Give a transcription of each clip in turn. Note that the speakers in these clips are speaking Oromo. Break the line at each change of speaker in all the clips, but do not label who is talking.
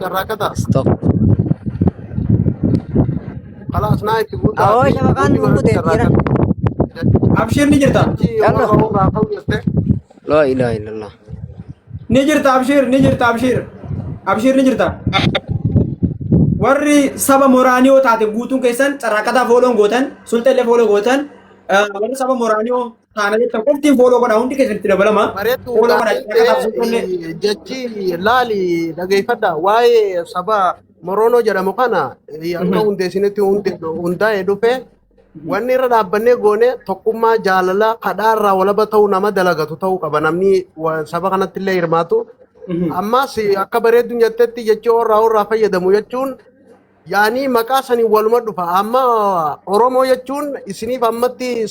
Carraaqata.
Stop.
Kalaas naa itti guutaa
Awoo
fi
shabakaan
wanni
nuun
godhatti
kute jira.
carraaqata.
Abshir ni jirta.
Jechi
Yalla.
warra warraa ta'u jette.
Laa ilaaha illallah.
Ni jirta abshir, ni jirta abshir. Abshir ni jirta. Warri saba Moraaniyoo taate guutuun keessan carraaqataa follow gootan, sulxellee follow gootan, warri saba Moraaniyoo taana jettan qoftiin follow godha hundi keessan itti dabalama.
Bareedduu
Follow godha
gaafii
carraaqataaf sulxellee.
ta'e jechi laali dhageeffadha. Waa'ee saba Moroonoo jedhamu kana akka hundeessinitti hundaa'ee dhufe wanni irra dhaabbannee goone tokkummaa jaalala kadhaa irraa walaba ta'uu nama dalagatu ta'uu qaba namni saba kanatti illee hirmaatu. Ammas akka bareedduun jettetti jechi warraa warraa fayyadamu jechuun yaanii maqaa sanii waluma dhufa. Amma Oromoo jechuun isiniif ammatti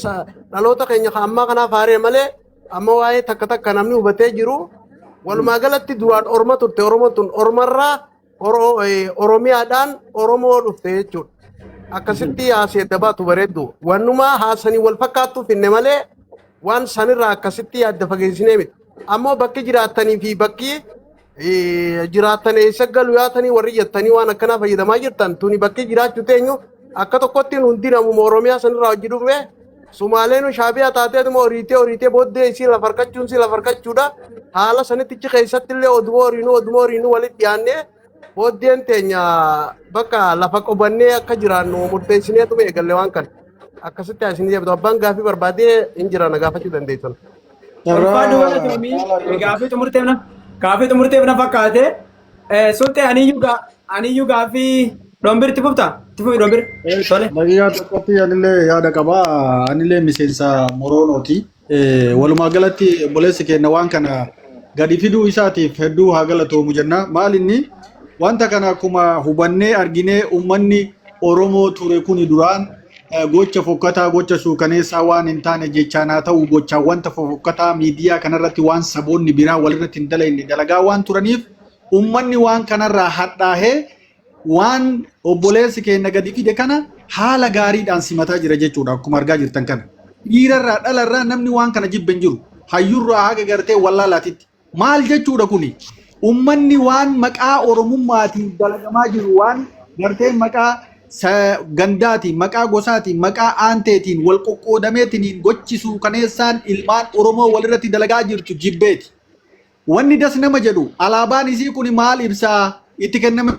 dhaloota keenya kan ammaa kanaaf haaree malee amma waa'ee takka takka namni hubatee jiru walumaa galatti duraan Orma turte. Oromoon tun Ormarraa Oromiyaadhaan Oromoo dhufte jechuudha. Akkasitti haasee dabaatu bareeddu. Wannumaa haasanii wal fakkaattuu finne malee waan sanirraa akkasitti adda fageessinee miti. Ammoo bakki jiraattanii fi bakki jiraattan eessa galu yaatanii warri jettanii waan akkanaa fayyadamaa jirtan tuni bakki jiraachuu teenyu akka tokkotti hundi namuma Oromiyaa sanirraa hojii dhufe Sumaaleen shaabiyaa taateetuma horiitee horiitee booddee isii lafa harkachuun isii lafa harkachuudha. Haala sanitti ichi keessatti illee oduma horiinuu oduma horiinuu walitti dhiyaannee booddeen teenya bakka lafa qubannee akka jiraannu murteessineetuma eegalle waan kana. Akkasitti isin deebitu abbaan gaafii barbaadee hin jira na gaafachuu dandeessan.
Ulfaadhu galatoomii gaafii xumurteef na fakkaate. Sulxee aniyyuu gaafii dhombir itti fufta itti fufi dhombir tole.
Daqiiqaa tokkotti anillee yaada qaba. Anillee miseensa Moroonooti. Walumaa galatti obboleessi keenya waan kana gadi fiduu isaatiif hedduu haa galatoomu jenna. Maal inni wanta kana akkuma hubannee arginee uummanni Oromoo ture kuni duraan gocha fokkataa gocha suukaneessaa waan hin taane jechaan haa ta'u gochaan wanta fofokkataa miidiyaa kanarratti waan saboonni biraa walirratti hin dalagne dalagaa waan turaniif uummanni waan kanarraa hadhaahee waan obboleessi keenya gadi fide kana haala gaariidhaan simataa jira jechuudha akkuma argaa jirtan kana. Dhiirarraa dhalarraa namni waan kana jibbe hin jiru. Hayyurraa haga gartee wallaalaatitti. Maal jechuudha kuni? Uummanni waan maqaa Oromummaatiin dalagamaa jiru waan gartee maqaa gandaatiin, maqaa gosaatiin, maqaa aanteetiin wal qoqqoodameetiin gochi suukaneessaan ilmaan Oromoo walirratti dalagaa jirtu jibbeeti. Wanni das nama jedhu alaabaan isii kun maal ibsaa itti kenname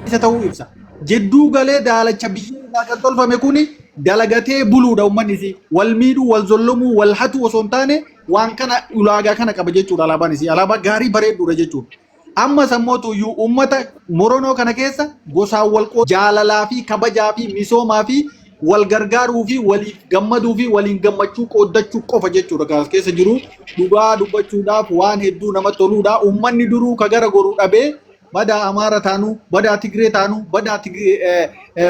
isa ta'uu ibsa. Jidduu galee daalacha biyyee irraa kan tolfame kuni dalagatee buluudha uummanni isii. Wal miidhuu, wal zollomuu, wal hatuu osoo hin taane waan kana ulaagaa kana qaba jechuudha alaabaan isii. Alaabaa gaarii bareedduudha jechuudha. Amma sammootu iyyuu uummata Moronoo kana keessa gosaan wal jaalalaa fi kabajaa fi misoomaa fi wal gargaaruu fi waliif gammaduu fi waliin gammachuu qooddachuu qofa jechuudha kan as keessa jiru. Dhugaa dubbachuudhaaf waan hedduu namatti toluudha. Uummanni duruu ka gara goru dhabee badaa Amaara taanuu, badaa Tigree taanuu, badaa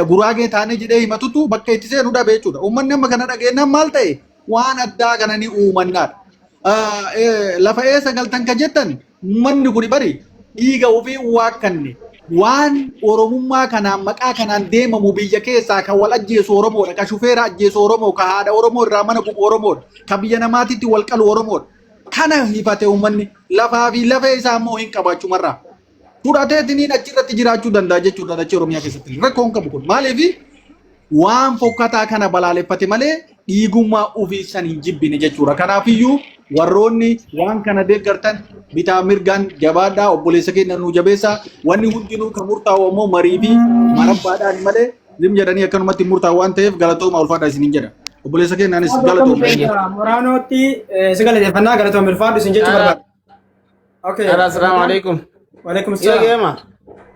Guraagee taanee jedhee himatutu bakka itti seenu dhabe jechuudha. Uummanni amma kana dhageenyaan maal ta'e waan addaa kana ni uumannaadha. Lafa eessa galtan ka jettan uummanni kun bari dhiiga ofii waakkanne waan Oromummaa kanaan maqaa kanaan deemamu biyya keessaa kan wal ajjeesu Oromoodha, ka shufeera ajjeesu Oromoo, ka haadha Oromoo irraa mana gubu Oromoodha, ka biyya namaatitti wal qalu Oromoodha. Kana hifate uummanni lafaa fi lafee isaa immoo hin qabaachumarraa. Fudhateetiniin achirratti jiraachuu danda'a jechuudha dachee Oromiyaa keessatti. Rakkoo hin qabu kun. Maaliif waan fokkataa kana balaaleffate malee dhiigummaa ofii san hin jibbine jechuudha. Kanaafiyyuu warroonni waan kana deeggartan bitaa mirgaan jabaadhaa obboleessa keenya nuu jabeessaa wanni hundinuu kan murtaa'u ammoo marii fi marabbaadhaan malee zim jedhanii akkanumatti hin murtaa'u waan ta'eef galatooma ulfaadhaa isiniin jedha. Obboleessa keenyaanis galatooma.
Moraanootti si galateeffannaa galatooma ulfaadhu isin jechuu barbaada. Okay.
Assalamu alaikum.
Waalaikum
Ila
salaam.
geema.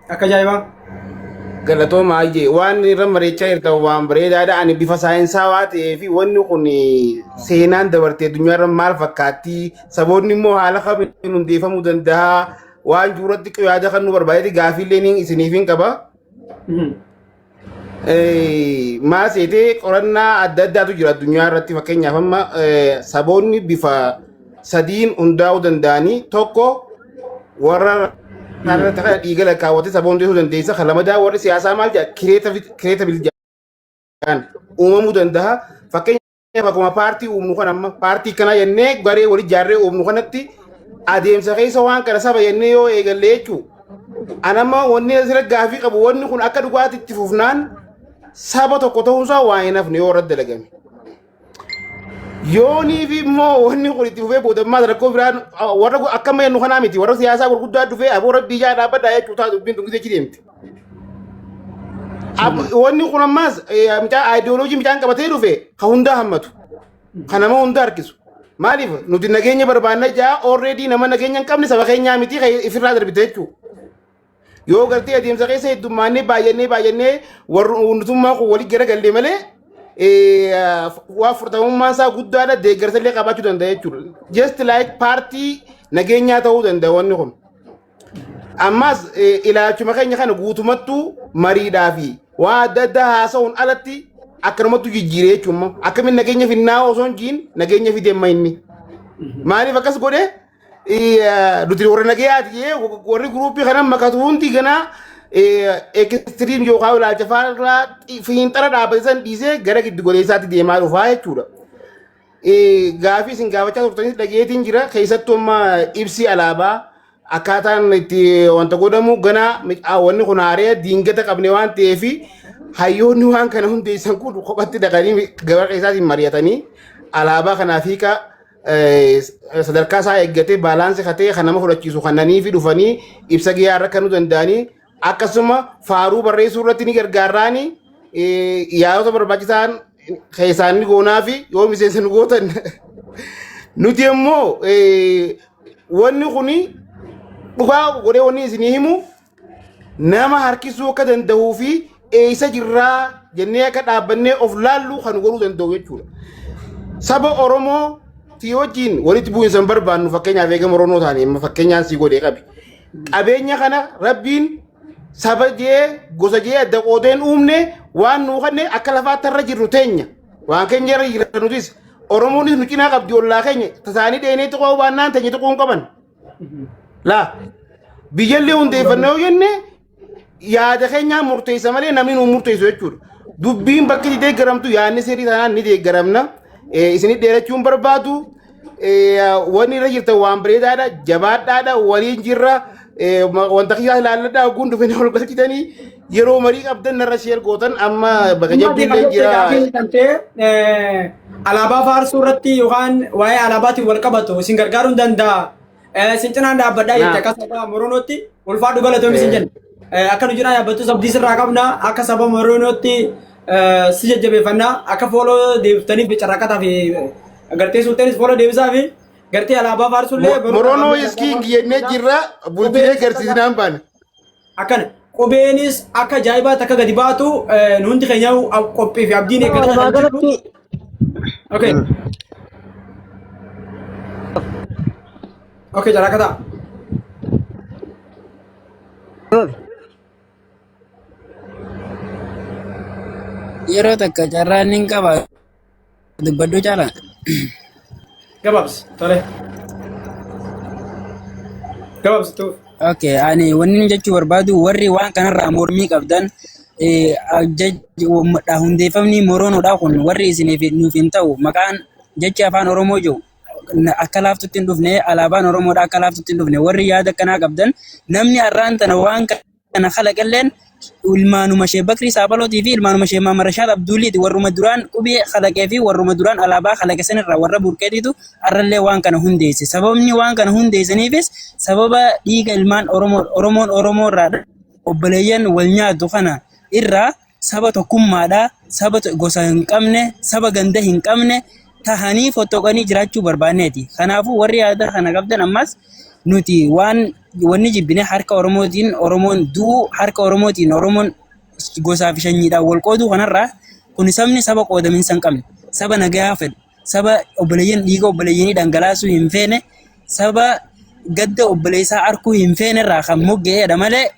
Akka ajaa'ibaa.
Galatooma ayyee waan irra mariichaa jirtan waan bareedaadha. Ani bifa saayinsaawaa ta'ee fi wanni kun seenaan dabartee addunyaarra maal fakkaatti saboonni immoo haala kamiin hundeeffamuu danda'a waan jirutti yaada kan nu barbaadetti gaafiillee isiniif hin qaba. Maal seetee qorannaa adda addaatu jira addunyaa irratti fakkeenyaaf amma saboonni bifa sadiin hundaa'uu danda'anii tokko warra irratti kana dhiiga lakkaawwatee saba hundeessuu dandeessa kan lamadaa warri siyaasaa maal jedha creatable jedhan uumamuu danda'a fakkeenyaaf akkuma paartii uumnu kan amma paartii kana jennee garee wal ijaarree uumnu kanatti Adeemsa keessa waan kana saba jennee yoo eegalle jechuudha. Anamma wanni asirra gaafii qabu wanni kun akka dhugaatti itti fufnaan saba tokko ta'uunsaa waan hin hafne yoo irratti dalagame. Yoonii fi immoo wanni kun itti fufee boodammaa rakkoo biraan warra akka amma jennu kanaa miti warra siyaasaa gurguddaa dhufee aboo rabbii ijaa dhaabbadhaa jechuu taatu dubbiin tun gisee deemte. Wanni kun ammaas mucaa aayidiyooloojii mucaan qabatee dhufe ka hundaa hammatu ka nama hunda harkisu. Maaliif nuti nageenya barbaanna jaa already nama nageenya hin qabne saba keenyaa miti kan ifirraa darbite jechuudha. Yoo gartee adeemsa keessa heddummaannee baay'annee baay'annee warri kun walii garagallee malee waa furtamummaan isaa guddaadha deeggarsa illee qabaachuu danda'a jechuudha. Just like paartii nageenyaa ta'uu danda'a wanni kun. Ammas ilaalchuma keenya kana guutumattuu mariidhaa fi waan adda addaa haasa'uun alatti akkanumattuu jijjiiree jechuudha. Akkamiin nageenya finnaa osoo hin jiin nageenya fide amma inni. Maaliif akkas godhe nuti warra nagayaati jee warri guruupii kana makatu hundi ganaa extreme yookaan ilaalcha faarraa fiinxara dhaabbate san dhiisee gara giddu goleessaatti deemaa dhufaa jechuudha. Gaafii isin gaafachaa turtanis dhageetiin jira keessattuu amma ibsi alaabaa akkaataan itti wanta godhamu ganaa wanni kun haaree diingata qabne waan ta'eef hayyoonni waan kana hundeessan kun kophatti dhaqanii gabaa keessaatiin mari'atanii alaabaa kanaaf hiika sadarkaa isaa eeggatee balance katee kan nama fudhachiisu kannanii fi dhufanii ibsa gahaa irra kennuu danda'anii akkasuma faaruu barreessuu irratti ni gargaaraanii yaadota barbaachisaan keessaan ni goonaa fi yoo miseensa nu gootan nuti immoo wanni kuni dhugaa godhee wanni isinii himu nama harkisuu akka danda'uu fi eessa jirraa jennee akka dhaabbannee of laallu kan godhuu danda'u jechuudha. Saba Oromoo tii wajjin walitti bu'iinsa hin barbaannu fakkeenyaaf eegama Oromoo taane amma fakkeenyaan sii godhee qabi. Qabeenya kana rabbiin saba jee gosa jee adda qoodeen uumne waan nuu kanne akka lafaatti irra jirru teenya. Waan keenya irra jira nutis Oromoonis nu cinaa qabdi ollaa keenya tasaanii dheenee xiqqoo baannaan teenya xiqqoo hin qaban. Laa biyyallee hundeeffannee yoo jenne yaada keenyaa murteessa malee namni nu murteessu jechuudha. Dubbiin bakki itti deeggaramtu yaadni sirrii taanaan ni deeggaramna. Isinit dheerachuun barbaadu. Wanni irra jirtan waan bareedaadha. Jabaadhaadha. Waliin jirra. Wanta kiyyaa ilaalladhaa ogguun dhufanii ol galchitanii yeroo marii qabdan narra share gootan amma bakka jabduullee jira.
Alaabaa faarsuu irratti yookaan waa'ee alaabaatiin wal qabatu isin gargaaruu hin danda'a. Isin cinaan dhaabbadhaa jette akka saba Moronootti ulfaadhu galatoomii isin jenna. Akka nu cinaa dhaabbattu abdii sirraa qabna akka saba Moronootti si jajjabeeffannaa akka follow deebiftaniif carraaqataa fi gartee sulteenis follow deebisaa fi gartee alaabaa faarsullee
Moronoo iskiin jennee jirra bultinee garsiisnaan baana.
Akkana qubeenis akka ajaa'ibaatti akka gadi baatu nu hundi keenya qophii fi abdiin eeggataa
Walumaa
kan jirru.
galatti
Okay. Okay, carraaqataa.
Yeroo takka carraan hin qaba dubbadhu caala.
Gabaabsi. Tole. Gabaabsi tuuf.
Okay, ani wanni inni jechuu barbaadu warri waan kanarraa mormii qabdan hundeeffamni moronoodha kun warri isiniif nuuf hin ta'u maqaan jechi afaan Oromoo jiru akka laaftutti hin dhufne alaabaan Oromoodha akka laaftutti hin dhufne warri yaada akkanaa qabdan namni har'aan tana waan kana kalaqalleen ilmaanuma Sheek Bakrii Saabalootii fi ilmaanuma Sheek Maamar Rashaad Abduuliiti warruma duraan qubee kalaqee fi warruma duraan alaabaa kalaqe sanirraa warra burqeetiitu har'allee waan kana hundeesse. Sababni waan kana hundeessaniifis sababa dhiiga ilmaan Oromoo Oromoon Oromoo irraa obboleeyyan wal nyaatu kana irraa saba tokkummaadha, saba gosa hin qabne, saba ganda hin qabne tahanii fottoqanii jiraachuu barbaanneeti. Kanaafuu warri yaada kana qabdan ammas nuti waan wanni jibbine harka Oromootiin Oromoon du'uu harka Oromootiin Oromoon gosaa fi sanyiidhaan wal qooduu kanarraa kun sabni saba qoodaminsa hin qabne, saba nagayaa fedhu, saba obboleeyyan dhiiga obboleeyyanii dhangalaasuu hin feene, saba gadda obboleessaa arkuu hin feene irraa kan mogga'eedha malee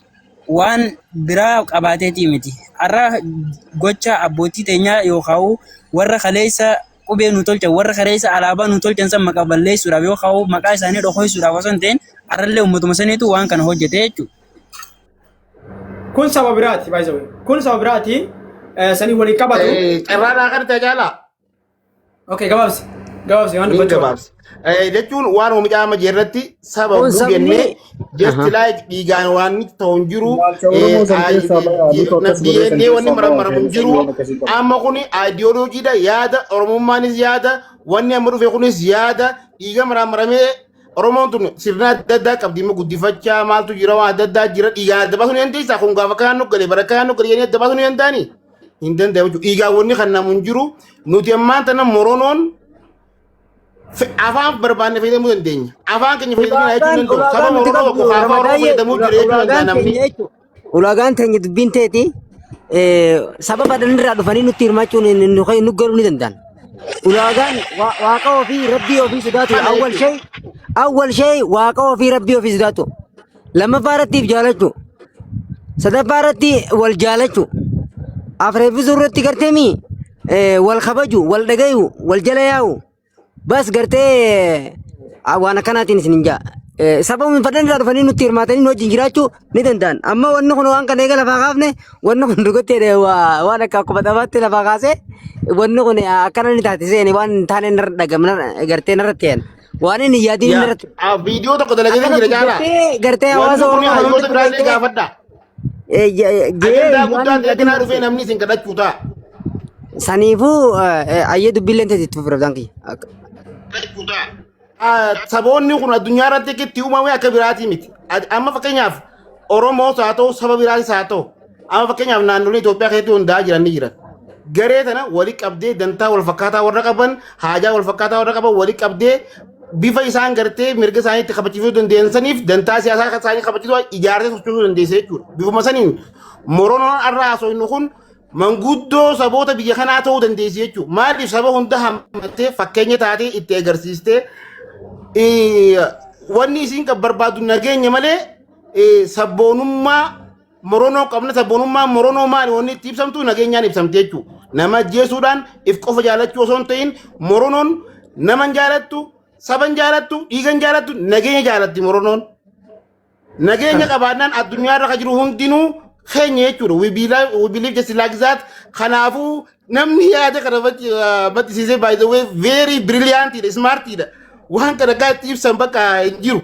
waan biraa qabaateetii miti. Har'a gocha abbootii teenyaa yookaan warra kaleessa qubee nu tolchan warra kaleessa alaabaa nu tolchan san maqaa balleessuudhaaf yookaan maqaa isaanii dhokoysuudhaaf osoo hin ta'in har'allee uummatuma saniitu waan kana hojjete jechuudha.
Kun saba biraati, by the way. Kun saba biraati. Sanii waliin qabatu.
Carraadhaa kan tajaajila.
Okay, gabaabsi. Gabaabsi waan
Niin
dubbachuu.
gabaabsa. Jechuun waan oomisha amma irratti saba
Kun sabni
gugennee just like dhiigaan waan ta'u hin jiru.
Ilaalcha Oromoo san keessaa bayaa nutu akkas godhee san
DNA wanni
keessaa bayaa
maramaramu hin jiru.
waan akkasii qaba.
Amma kuni ideoloojiidha, yaada Oromummaanis, yaada wanni amma dhufe kunis yaada dhiiga maramaramee. Oromoon tun sirna adda addaa qabdi, immoo guddifachaa maaltu jira, waan adda addaa jira. Dhiigaan adda baasuu ni dandeessaa? Kun gaafa kanaan nu galee bara kanaan nu galee jedhanii adda baasuu ni danda'anii? Hin danda'amu jechuudha. Dhiigaan wanni kan namu hin jiru. Nuti ammaan tana Moronoon afaan barbaanne fayyadamuu dandeenya. Afaan keenya fayyadamuu jechuu
Ulaagaan
hin danda'u. Saba
ulaagaan nuti
Moronoo
qabnu
tokko afaan Oromoo
Ramadaayyee
fayyadamuu jira jechuu danda'a
ulaagaan
namni.
teenya jechuudha. Ulaagaan teenya dubbiin teeti saba badan irraa dhufanii nutti hirmaachuun nu galuu ni danda'an. Ulaagaan waaqa ofii, rabbii ofii sodaatu.
Kana
Awwal
jechuudha.
shay, awwal shay, waaqa ofii, rabbii ofii sodaatu. Lammaffaa irratti if jaalachuu. Sadaffaa irratti wal jaalachuu. Afreeffisuu irratti garteemi wal kabaju, wal dhagayu, wal jala yaa'u. Bas gartee waan akkanaatiin isin hin jaa. Sababni fadhan irraa dhufanii nutti hirmaatanii nu wajjin jiraachuu ni danda'an. Amma wanni kun waan kana eega lafaa kaafne, wanni kun dhugattee waan akka akkuma taphaatti lafaa kaasee wanni kun akkana ni taate seeni waan hin taane narra dhagamna gartee narratti yaan. Waan inni hin yaadin
Yaa
narratti.
viidiyoo tokko dalagee
Akkana
jira caalaa.
guddattee gartee
Wanni
hawaasa
kun
Oromoo kana
hayyoota
hunda
biraallee
gartee
gaafadha.
Gahee
Ajandaa
waan
guddaan
hin yaadin
dalaginaa dhufee
narratti.
namni isin kadhachuu ta'a.
Saniifuu ayyee dubbiillee ta'e itti fufuuf kiyya.
Saboonni kun addunyaa irratti akka itti uumame akka biraatii miti. Amma fakkeenyaaf Oromoos haa ta'u, saba biraatis haa ta'u, amma fakkeenyaaf naannolee Itoophiyaa keessatti hundaa'aa jiran ni jiran. Garee tana wali qabdee, dantaa wal fakkaataa warra qaban, haajaa wal fakkaataa warra qaban wali qabdee, bifa isaan gartee mirga isaanii itti kabachiisuu danda'an saniif dantaa siyaasaa isaanii kabachiisuu ijaartee sochoosuu dandeessa jechuudha. Bifuma saniin Moronoon har'a haasofnu kun manguddoo saboota biyya kanaa ta'uu dandeessi jechuudha. Maaliif? Saba hunda hammattee, fakkeenya taatee itti agarsiistee, wanni isiin kan barbaadu nageenya malee sabboonummaa Moronoo qabna, sabboonummaa Moronoo maali, wanni itti ibsamtu nageenyaan ibsamte jechuudha. Nama ajjeesuudhaan if qofa jaalachuu osoo hin ta'in, Moronoon nama hin jaalattu, saba hin jaalattu, dhiiga hin jaalattu, nageenya jaalatti Moronoon. Nageenya qabaannaan addunyaa irra kan jiru hundinuu keenya jechuudha. We believe just like that. Kanaafuu namni yaada kana maddisiisee, by the way, very brilliant dha, smart dha. Waan kana akka itti ibsan bakka hin jiru.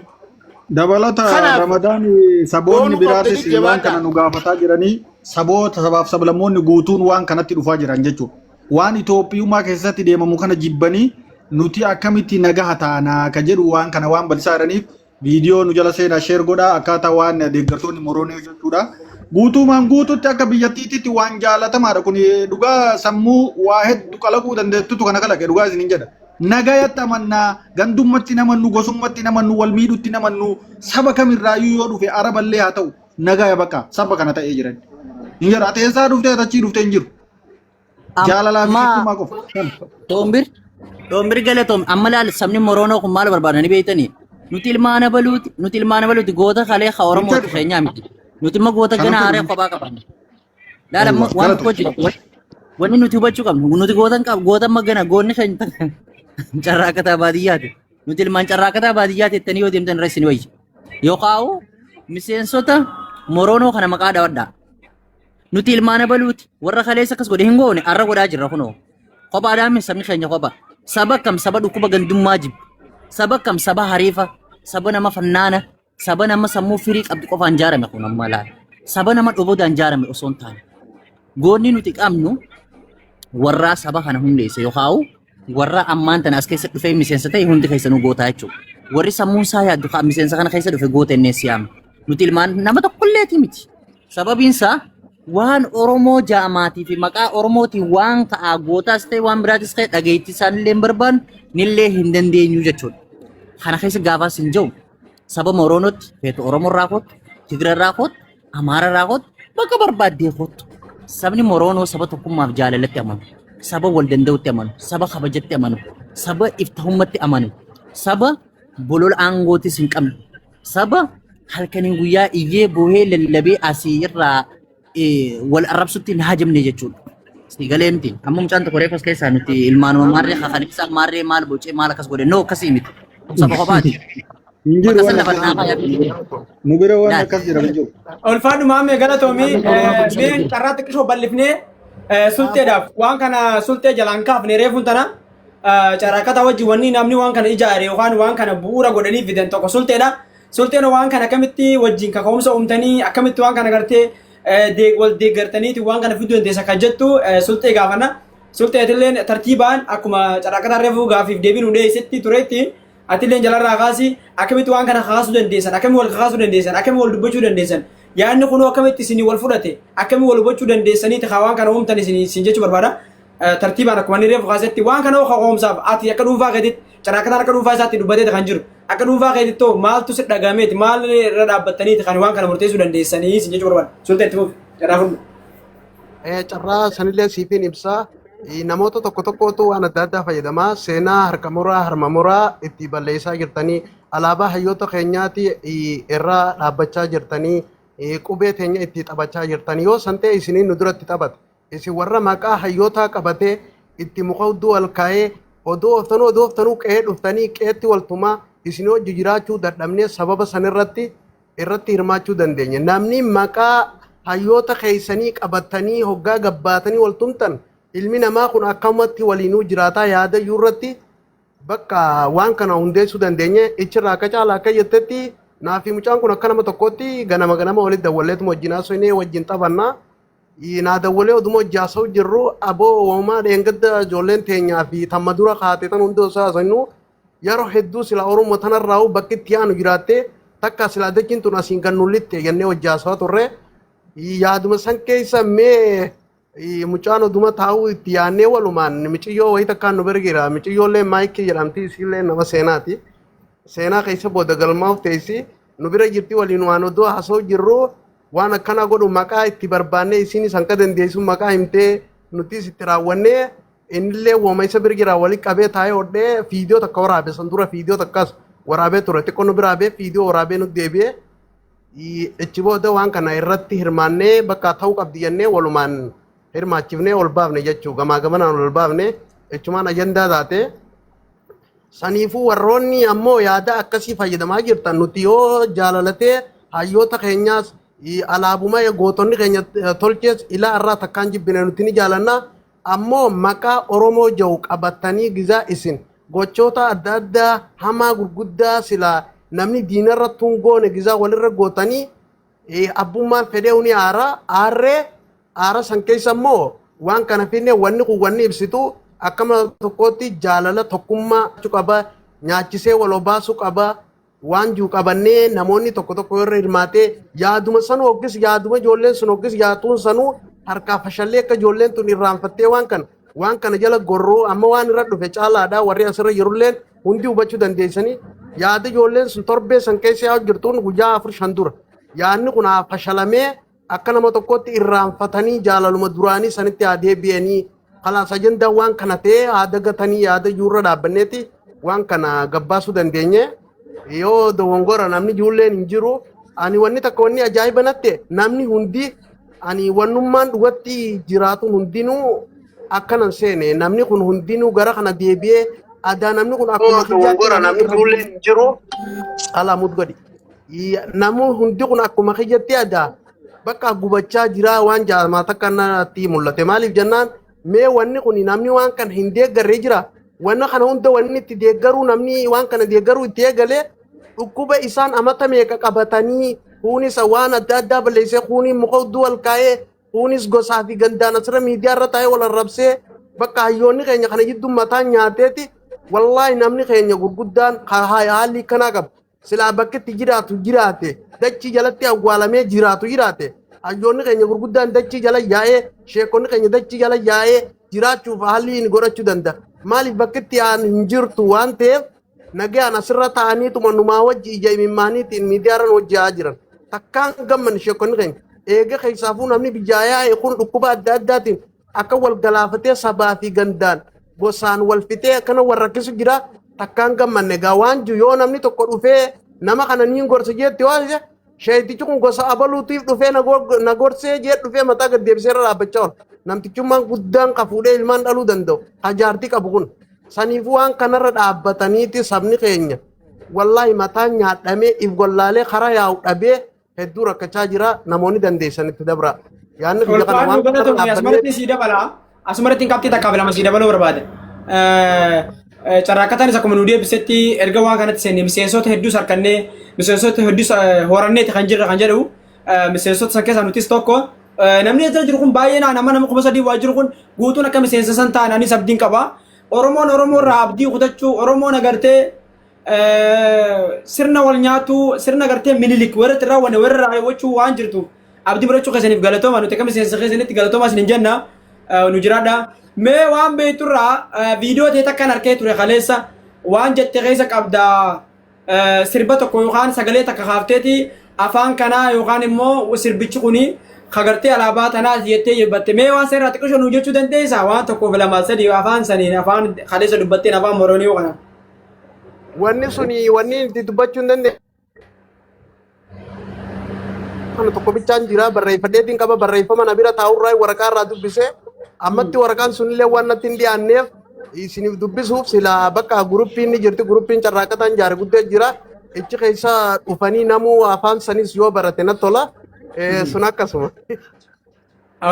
Dabalata
Kanaaf
Ramadaan saboonni
boonuu
biraatis
qabdanii
waan
jabaadhaa.
kana nu gaafataa jiranii, saboota sabaaf sablammoonni guutuun waan kanatti dhufaa jiran jechuudha. Waan Itoophiyummaa keessatti deemamu kana jibbanii, nuti akkamitti nagaha taanaa ka jedhu waan kana waan bal'isaa jiraniif, viidiyoo nu jala seenaa share godhaa, akkaataa waan deeggartoonni Moroonii jechuudha. Guutumaan guututti akka biyyattiitti waan jaalatamaadha kun. Dhugaa sammuu waa hedduu kalaquu dandeettutu kana kalaqe, dhugaa isiniin jedha. Nagayatti amannaa, gandummatti namannu, gosummatti namannu, wal miidhutti namannu, saba kamirraayyuu yoo dhufe, araballee haa ta'u, nagaya bakka saba kana ta'ee jiran. Hin jedhu, ati eessaa dhuftee, ati achii dhuftee hin jiru. Jaalalaa fi
Amma
tokkummaa qofa. Kana.
Doombir Doombir galatoom. Amma laal, sabni Moroonoo kun maal barbaadani beektanii? Nuti ilmaan abaluuti, nuti ilmaan abaluuti, goota kalee ka Oromooti
Jecha
keenyaa miti. Nuti immoo goota
Kana
gana haaree
ta'u.
kophaa qabanna. Laal amma
Aywa
waan
galatoom.
tokko jira. Wanni nuti hubachuu qabnu, nuti goota hin qabnu, goota amma gana goonni keenya carraaqataa baadiyyaati. Nuti ilmaan carraaqataa baadiyyaati jettanii yoo deemtan irra isin wayya. Yookaan miseensota Moroonoo kana maqaa dhawadhaa. Nuti ilmaan abaluuti. Warra kaleessa akkas godhe hin goone, arra godhaa jirra kunoo. Kophaadhaan miti, sabni keenya kopha. Saba kam? Saba dhukkuba gandummaa jibbu. Saba kam? Saba hariifa. Saba nama fannaana. Saba nama sammuu firii qabdu qofaan jaarame kun amma laala. Saba nama dhobodaan jaarame osoo hin taane. Goonni nuti qabnu warraa saba kana hundeesse yookaan warra ammaan tana as keessa dhufee miseensa ta'e hundi keessanuu gootaa jechuudha. Warri sammuun isaa yaaddu kan miseensa kana keessa dhufe goota innee siyaama. Nuti ilmaan nama tokkolleeti miti. Sababiin isaa waan Oromoo jaamaatii fi maqaa Oromootiin waan ka'aa gootaas ta'e waan biraatis ta'e dhageettii isaanillee hin barbaannu, nillee hin dandeenyu jechuudha. Kana keessa gaafaas hin jiru saba Moroonootti feetu, Oromoo irraa kootu, Tigira irraa kootu, Amaara irraa kootu, bakka barbaaddee kootu. Sabni Moroonoo saba tokkummaaf jaalalatti amanu, saba wal danda'utti amanu, saba kabajatti amanu, saba iftahummaatti amanu, saba bolola aangootis hin qabne, saba halkaniin guyyaa iyyee boohee lallabee asii irraa wal arrabsutti hin hajamne jechuudha. Si galee miti. Amma mucaan tokko reefu as keessaa nuti ilmaanuma maarree kakanisaa maarree maal bocee maal akkas godhe, no, akkasii miti. Saba kophaati.
Hin jiru
Bakka
waan
san lafa
akkas
naafaa
jedhamu hin
yaabbii.
jiru. Nu bira waan
Laal.
akkas jedhamu hin jiru.
Ulfaadhu maamee, galatoomii. Mee carraa xiqqishoo bal'ifnee sulxeedhaaf waan kana sulxee jalaan kaafne reefuun tana. Carraaqataa wajjin wanni namni waan kana ijaare yookaan waan kana bu'uura godhanii fidan tokko sulteedha. Sulteen waan kana akkamitti wajjin kaka'umsa uumtanii, akkamitti waan kana gartee wal deeggartaniiti waan kana fiduu dandeessa kan jettu sultee gaafanna. Sulteetilleen tartiibaan akkuma carraaqataa reefuu gaafiif deebii nu dhiyeessetti turetti, atilleen jalarraa kaasi. Akkamitti waan kana kakaasuu dandeessan, akkamitti wal kakaasuu dandeessan, akkamitti wal dubbachuu dandeessan, yaadni kunuu akkamitti isinii wal fudhate, akkamitti wal hubachuu dandeessaniiti haa waan kana uumtan isin jechuu barbaada. Tartiibaan akkuma inni reefu kaasetti, waan kana kaka'umsaaf ati akka dhuunfaa keetitti, carraaqataan akka dhuunfaa isaatti dubbatee kan jiru, akka dhuunfaa keetitti hoo maaltu si dhagameeti, maal irra dhaabbattaniiti kan waan kana murteessuu dandeessanii isin jechuu barbaada. Sultee, itti fufi, carraa fudhu.
Carraa sanillee siifin ibsaa. Namoota tokko tokkotu waan adda addaa fayyadamaa, seenaa harka muraa harma muraa itti balleessaa jirtanii, alaabaa hayyoota keenyaati irra dhaabbachaa jirtanii, qubee teenya itti taphachaa jirtanii. Yoo san ta'e isiniin nu duratti taphate. Isin warra maqaa hayyootaa qabatee itti muka hudduu ol kaa'ee oduu ooftanuu oduu ooftanuu qe'ee dhuftanii qe'eetti waltumaa isin hojii jiraachuu dadhabnee sababa sanirratti irratti hirmaachuu dandeenya. Namni maqaa hayyoota keessanii qabatanii hoggaa gabbaatanii wal tumtan, ilmi namaa kun akkamatti waliinuu jiraataa yaada iyyuu irratti bakka waan kana hundeessuu dandeenye. Ichirraa akka caalaa akka jettetti, naafi mucaan kun akka nama tokkotti ganama ganama walitti dawwalleetuma wajjin haasofnee wajjin taphannaa. Naa dawwalee oduma hojii haasa'u jirru, aboo uumamaa dheengadda ijoolleen teenyaa fi tamma dura kaate tan hundi osoo haasofnu, yeroo hedduu sila Oromoo tanarraa bakki itti aanu jiraattee takka sila dachiin tun asiin kan nullitte jennee hojii haasawaa turre. Yaaduma san keessa mee mucaan oduma taa'uu itti yaannee walumaan miciyyoo wayii takkaan nu bira jira. Miciyyoollee Maayikii jedhamti, isiillee nama seenaati. Seenaa keessa booda galmaa'uuf teessi nu bira jirti. Waliin waan oduu haasa'u jirru, waan akkana godhu maqaa itti barbaannee, isiinis hanqa dandeessu maqaa himtee, nutis itti raawwannee, innillee wooma isa bira jira walitti qabee taa'ee hodhee fiidiyoo takka waraabe. San dura fiidiyoo takkas waraabee ture, xiqqoo nu biraa bee fiidiyoo waraabee nu deebi'ee. Ichi booda waan kana irratti hirmaannee bakka ta'uu qabdi jennee walumaan hirmaachifnee ol baafne jechuu, gamaa gamanaan ol baafne, jechumaan ajandaa taate. Saniifuu warroonni ammoo yaada akkasii fayyadamaa jirtan, nuti yoo jaalalatee hayyoota keenyaas alaabuma gootonni keenya tolchees ilaa irraa takkaan jibbine, nuti ni jaalanna. Ammoo maqaa Oromoo jiru qabatanii gizaa isin gochoota adda addaa hamaa gurguddaa silaa namni diinarra tungoone gizaa walirra gootanii, abbummaan fedhee ni aara aarree aara san keessa immoo waan kana finne. Wanni kun wanni ibsitu akkama tokkotti jaalala tokkummaa qaba, nyaachisee wal obaasuu qaba. Waan jiru qabannee namoonni tokko tokko irra hirmaatee yaaduma sanuu hoggis, yaaduma ijoolleen sun hoggis yaatuun sanuu harkaa fashallee akka ijoolleen tun irraanfattee waan kana jala gorroo amma waan irra dhufe caalaadha. Warri asirra jirulleen hundi hubachuu dandeessanii, yaada ijoolleen sun torbee san keessa yaa'u jirtuun guyyaa 4-5 dura yaadni kun haa fashalamee, akka nama tokkotti irraanfatanii jaalaluma duraanii sanitti haa deebi'anii, kalaas ajandaa waan kana ta'ee haa dagatanii yaada ijuurra dhaabbanneeti waan kana gabbaasuu dandeenye. Yoo dogongora namni ijoolleen hin jiru. Ani wanni takka wanni ajaa'iba natti, namni hundi ani wannummaan dhugatti jiraatu hundinuu akkanan seene, namni kun hundinuu gara kana deebi'ee adaa namni kun akkuma
Dogongora namni ijoolleen hin jiru.
Alaa mut godhi. Namni hundi kun akkuma kiyyatti adaa bakka gubachaa jira waan jaalamaa takka natti mul'ate. Maaliif jennaan, mee wanni kun namni waan kana hin deeggarree jira. Wanna kana hunda wanni itti deeggaruu, namni waan kana deeggaruu itti eegalee, dhukkuba isaan amata meeqa qabatanii, kuunis waan adda addaa balleessee, kuuni muka hudduu wal kaa'ee, kuunis gosaa fi gandaan asirra miidiyaa irra taa'ee wal arrabsee, bakka hayyoonni keenya kana jidduu mataan nyaateeti. Wallaahi namni keenya gurguddaan haalli kanaa qaba. Silaa bakki itti jiraatu jiraate, dachii jalatti awwaalamee jiraatu jiraate, hayyoonni keenya gurguddaan dachii jala yaa'ee, sheekonni keenya dachii jala yaa'ee jiraachuuf haalli inni godhachuu danda'a. Maaliif bakki itti aan hin jirtu waan ta'eef, nagaan asirra ta'aniituma numaa wajji ija imimmaaniitiin miidiyaarran hojjaa jiran. Takkaan gamman sheekonni keenya. Eega keessaafuu namni biyyaa yaa'e kun dhukkuba adda addaatiin akka wal galaafatee, sabaa fi gandaan gosaan wal fixee akkana wal rakkisu jira. Takkaan gammanne egaa waan jiru yoo namni tokko dhufee nama kana niin gorsa jeetti, waan sheetichi kun gosa abaluutiif dhufee na gorsee jee dhufee mataa gad deebisee irra dhaabbachaa oola. Namtichummaan guddaan ka fuudhee ilmaan dhaluu danda'u ka jaartii qabu kun saniifuu waan kanarra dhaabbataniiti sabni keenya wallaahi mataan nyaadhamee if gollaalee karaa yaa'u dhabee hedduu rakkachaa jira. Namoonni dandeessan itti dabra. Yaadni biyya kana
Ulfaadhu
waan kanarra
galatoomii
dhaabbannee
asumarratti sii dabala. Asumarratti qabxii takkaaf lama sii dabaluu barbaada. Carraaqqataanis akkuma nu deebisetti erga waan kanatti seenne miseensota hedduus harkannee miseensota hedduus horanneeti kan jirra kan jedhu miseensota san keessaa nutis tokko. Namni as jala jiru kun baay'ee nama 3000 waa jiru kun guutuun akka miseensa san ta'an anis abdiin qaba. Oromoon Oromoo irraa abdii kutachuu Oromoon agartee sirna wal nyaatuu sirna gartee Minilik warra itti raawwanne warra raawwachuu waan jirtu abdii murachuu keessaniif galatooma nuti akka miseensa keessanitti galatooma isin hin jenna nu jiraadha. Mee waan beekturraa viidiyoo ta'e takkaan harkee ture kaleessa waan jette keessa qabda sirba tokko yookaan sagalee takka kaafteeti afaan kanaa yookaan immoo sirbichi kuni kagartee alaabaa tanaa jettee jibbatte mee waan seerraa xiqqisho nu jechuu dandeessaa waan tokkoof lama sadii afaan saniin afaan kaleessa dubbatteen afaan moroonii kana.
Wanni suni wanni itti dubbachuu hin dandeenye kana tokko bichaan jira barreeffadheetiin qaba barreeffama na bira taa'urraa waraqaa irraa dubbise ammatti waraqaan sunillee waan natti hin dhiyaanneef isiniif dubbisuuf sila bakka guruppiin ni jirti guruppiin carraaqataan jaare guddee jira ichi keessa dhufanii namuu afaan sanis yoo barate na tola sun akkasuma.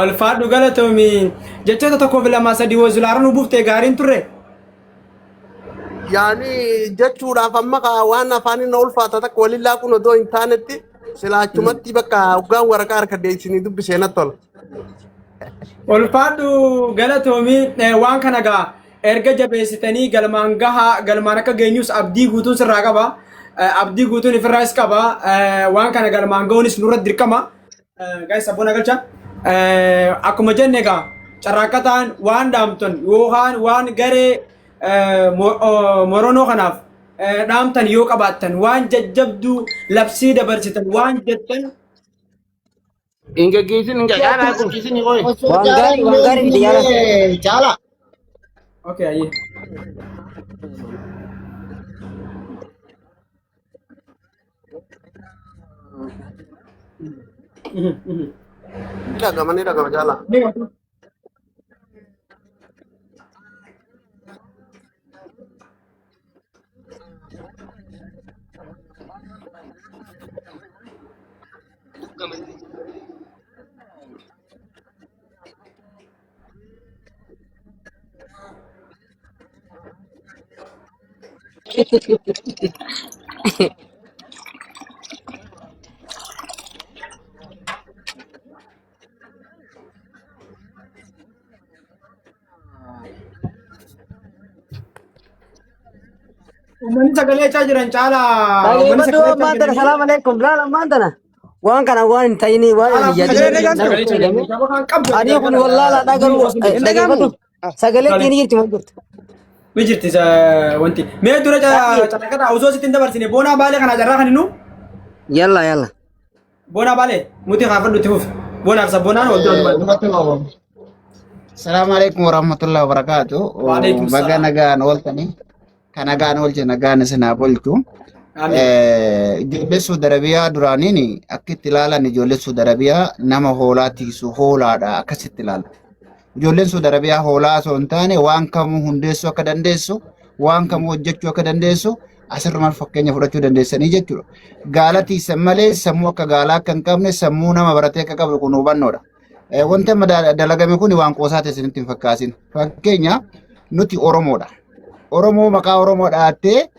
Ulfaadhu galatoomi. Jechoota tokkoof lama sadii wazulaara nu buuftee gaariin turre.
Yaani jechuudhaaf amma kaa waan afaan inni ulfaata takka waliin laaquun odoo hin taanetti sila achumatti bakka hoggaan waraqaa harka deessinii dubbisee natti tola.
Ulfaadhu galatoomi waan kana gaa erga jabeessitanii galmaan gahaa galmaan akka geenyus abdii guutuun sirraa qaba. Abdii guutuun ifirraas qaba. Waan kana galmaan gahuunis nurra dirqama. Guys sabboona galcha. Akkuma jenne egaa carraaqqataan waan dhaamtan yookaan waan garee moronoo kanaaf dhaamtan yoo qabaattan waan jajjabduu labsii dabarsitan waan jettan
Hin geggeessin hin caalaa qulqulleessin qoy.
Osoo
Waan
caalaan
gaarii waan gaarii fide yaala.
illee caalaa.
Okay, ayyee.
Ni dhagama ni dhagama jaalaa.
Uummanni sagalee jechaa jiran caalaa uummanni
Dhageeffadhu
sagalee jechaa
ammaan tana
jiranii
salaam alaikum laal ammaan tana waan kana waan hin ta'ini waan
caalaa
hin yaadini
sagalee sagalee
jedhame
saba kan qabdu
ani kun wallaalaadha garuu dhageeffadhu sagalee keenya jirti maal jirtu
Ni jirti wanti. Mee dura carraaqataa osoo sitti hin dabarsine boonaa baalee kana carraa kan innu
yalla yalla
boonaa baalee muti kaafadhu itti fufi. Boonaaf sabboonaan wal dura dubbatu.
Salaamu alaikum warahmatullahi wabarakatuh.
Waalaikum
Baga
salaam.
nagaan ooltanii. Kan nagaan oolche nagaan isin haa bulchu.
Amiin.
Ijoollee Suudi Arabiyaa duraaniin akka itti ilaalan ijoollee Suudi Arabiyaa nama hoolaa tiisu hoolaadha akkasitti ilaalu. Ijoolleen Suudi Arabiyaa hoolaa osoo hin taane waan kamuu hundeessuu akka dandeessu, waan kamuu hojjechuu akka dandeessu asirrumaan fakkeenya fudhachuu dandeessanii jechuudha. Gaala tiisan malee sammuu akka gaalaa akka hin qabne sammuu nama baratee akka qabu kun hubannoodha. Wanti amma dalagame kun waan qoosaa ta'e isinitti hin fakkaasin. Fakkeenya nuti Oromoodha. Oromoo maqaa Oromoo dhaattee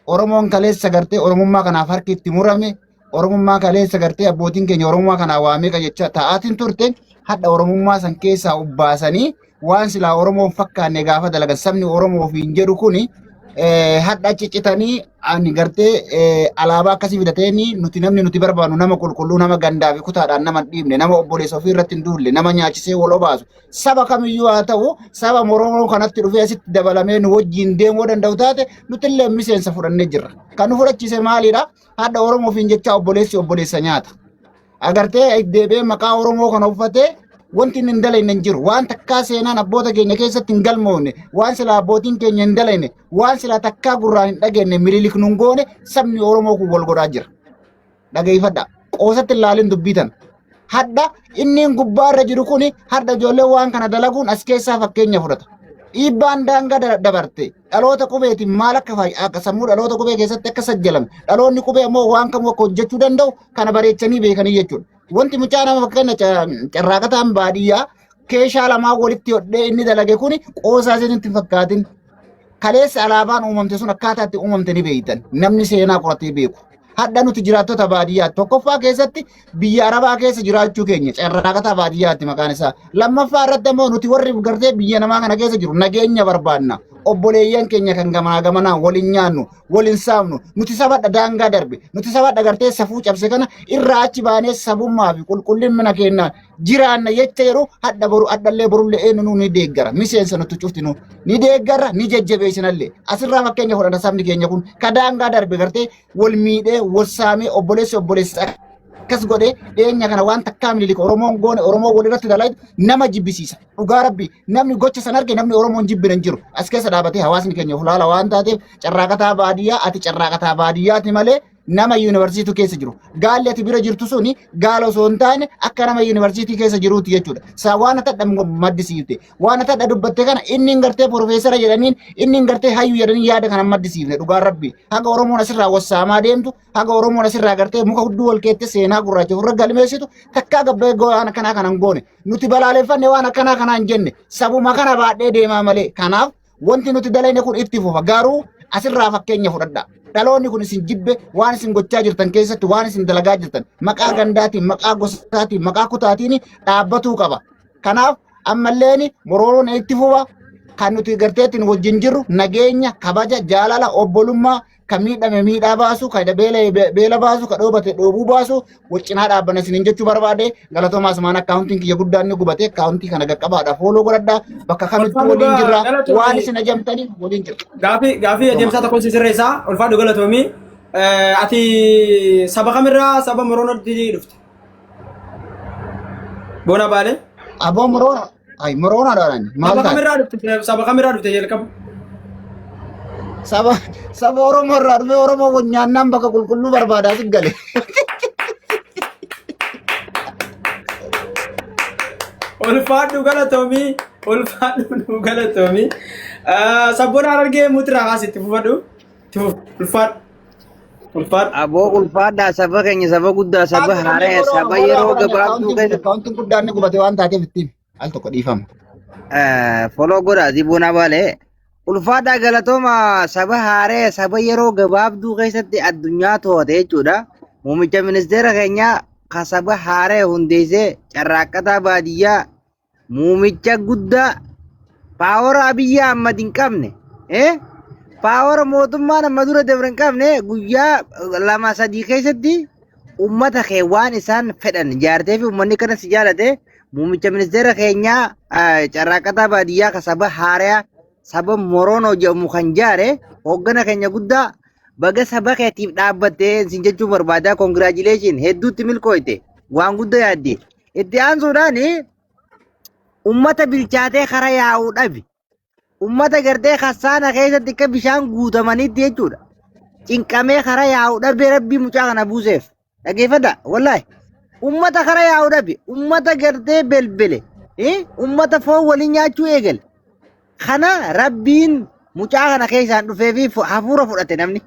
Oromoon kaleessa gartee Oromummaa kanaaf harki itti murame Oromummaa kaleessa gartee abbootiin keenya Oromummaa kanaa waa meeqa jecha ta'aatiin turte hadha Oromummaa san keessaa ubbaasanii waan silaa Oromoon fakkaanne gaafa dalagan sabni Oromoo ofiin jedhu kuni hadha achi citanii ani gartee alaabaa akkasii fidateeni nuti namni nuti barbaannu nama qulqulluu nama gandaa fi kutaadhaan nama hin dhiibne nama obboleessa ofii irratti hin duulle nama nyaachisee wal obaasu saba kamiyyuu haa ta'u saba Oromoo kanatti dhufee asitti dabalamee nu wajjin deemuu danda'u taate nuti illee miseensa fudhannee jirra. Kan nu fudhachiise maalidha? Hadha Oromoo ofiin jecha obboleessi obboleessa nyaata. Agartee deebi'ee maqaa Oromoo kana uffatee wanti inni hin dalagne hin jiru. Waan takkaa seenaan abboota keenya keessatti hin galmoofne, waan silaa abbootiin keenya hin dalagne, waan silaa takkaa gurraan hin dhageenye Minilik nun goone sabni Oromoo kun wal godhaa jira. Dhageeffadha. Qoosatti hin laalin dubbii tana. Hadha inni gubbaa irra jiru kuni hadha ijoollee waan kana dalaguun as keessaa fakkeenya fudhata. Dhiibbaan daangaa dabarte dhaloota qubeetiin maal akka akka sammuu dhaloota qubee keessatti akka sajjalame dhaloonni qubee ammoo waan kamuu akka hojjechuu danda'u kana bareechanii beekanii jechuudha. Wanti mucaa nama fakkeenya carraaqataan baadiyyaa keeshaa lamaa walitti hodhee inni dalage kuni qoosaa isinitti hin fakkaatin. Kaleessa alaabaan uumamte sun akkaataa itti uumamte ni beektan. Namni seenaa qoratee beeku. Hadha nuti jiraattota baadiyyaa tokkoffaa keessatti biyya Arabaa keessa jiraachuu keenya carraaqataa baadiyyaatti maqaan isaa. Lammaffaa irratti ammoo nuti warri gartee biyya namaa kana keessa jiru nageenya barbaanna. Obboleeyyan keenya kan gamaa gamanaa waliin nyaannu, waliin saamnu, nuti sabadha daangaa darbe, nuti sabadha gartee safuu cabse kana irraa achi baanee sabummaa fi qulqullina keenya jiraanna jecha yeroo hadha boru hadhallee borullee eenyu ni deeggara. Miseensa nuti cuftinu ni deeggarra ni jajjabeessinallee. Asirraa fakkeenya fudhata sabni keenya kun ka daangaa darbe gartee wal miidhee wal saamee obboleessi obboleessa akkas godhee dhiyeenya kana waan takkaa Minilik Oromoon goone Oromoo walirratti dalagdu nama jibbisiisa. Dhugaa Rabbi namni gocha san arge namni Oromoon jibbina hin jiru. As keessa dhaabatee hawaasni keenya fulaala waan taateef carraaqataa baadiyyaa ati carraaqataa baadiyyaati malee nama yuunivarsiitii keessa jiru. Gaalli ati bira jirtu suni gaala osoo hin taane akka nama yuunivarsiitii keessa jiruuti jechuudha. Saa waan ati dhadha maddisiifte waan ati dhadha dubbatte kana inni hin gartee porofeesara jedhaniin inni hin gartee hayyu jedhaniin yaada kana maddisiifne dhugaan Rabbi. Haga Oromoon asirraa wassaamaa deemtu haga Oromoon asirraa gartee muka hudduu wal keette seenaa gurraacha ofirra galmeessitu takkaa gabbee waan akkanaa kana hin goone. Nuti balaaleffanne waan akkanaa kana hin jenne sabuma kana baadhee deemaa malee. Kanaaf wanti nuti dalayne kun itti fufa. Garuu asirraa fakkeenya fudhadha. Dhaloonni kun isin jibbe waan isin gochaa jirtan keessatti waan isin dalagaa jirtan maqaa gandaatiin, maqaa gosaatiin, maqaa kutaatiin dhaabbatuu qaba. Kanaaf ammalleen morooroon itti fufa. Kan nuti garteettiin wajjin jirru nageenya, kabaja, jaalala, obbolummaa kan miidhame miidhaa baasu, kan beela beela baasu, kan dhoobate dhoobuu baasu, wal cinaa dhaabbanna isiniin jechuu barbaade. Galatoomaa asumaan akkaawuntiin kiyya guddaan ni gubate akkaawuntii kana qaqqabaadha fooloo godhadhaa bakka kamittuu
Ulfaadhu
waliin jirra waan
galatoomii.
isin ajamtanii waliin jirra.
Gaafii gaafii
Galatoomaa.
adeemsaa tokko si sirreessaa. Ulfaadhu galatoomii. Ati saba kamirraa saba Moroonootti dhufte? Boona Baalee?
Aboo moroona ay moroona dhaan maal
Saba
taate?
kamirraa dhufte? Saba kamirraa dhufte jalqaba?
Saba saba Oromoo irraa dhufe Oromoo kun nyaannaan bakka qulqulluu barbaadaa si gale.
Ulfaadhu galatoomii. Ulfaadhu nu galatoomii. Sabboon Harargee mutiraa haas itti fufadhu. Itti fufu. Ulfaadhu. Ulfaadhu.
Aboo ulfaadhaa saba keenya saba guddaa saba haaraa saba yeroo gabaabduu keessatti
Akkaawuntiin guddaan ni gubate waan taateef ittiin al tokko dhiifama.
foloo godhaa dibuuna balee. Ulfaadhaa galatooma saba haaraa saba yeroo gabaabduu keessatti addunyaa to'ate jechuudha. Muummicha ministeera keenyaa ka saba haaraa hundeessee carraaqqataa baadiyyaa Muumicha guddaa paawara Abiyyi Ahmad hin qabne paawara mootummaan amma dura dabre hin qabne guyyaa 2-3 keessatti ummata kee waan isaan fedhan jaartee fi uummanni kana si jaalate muumicha ministeera keenyaa carraaqqataa baadiyyaa ka saba haarayaa saba Moroonoo jedhamu kan jaare hooggana keenya guddaa baga saba keetiif dhaabbattee sin jechuu barbaada congratulation hedduutti milkooyte waan guddaa yaadde. Itti aansuudhaan ummata bilchaatee kara yaa'uu dhabe. Ummata gartee kassaana keessatti akka bishaan guutamanitti jechuudha. Cinqamee kara yaa'uu dhabe rabbii mucaa kana buuseef. Dhageeffadha wallaahi. Ummata kara yaa'uu dhabe. Ummata gartee belbele. Ummata foon waliin nyaachuu eegale. Kana rabbiin mucaa kana keessaan dhufee fi hafuura fudhate namni.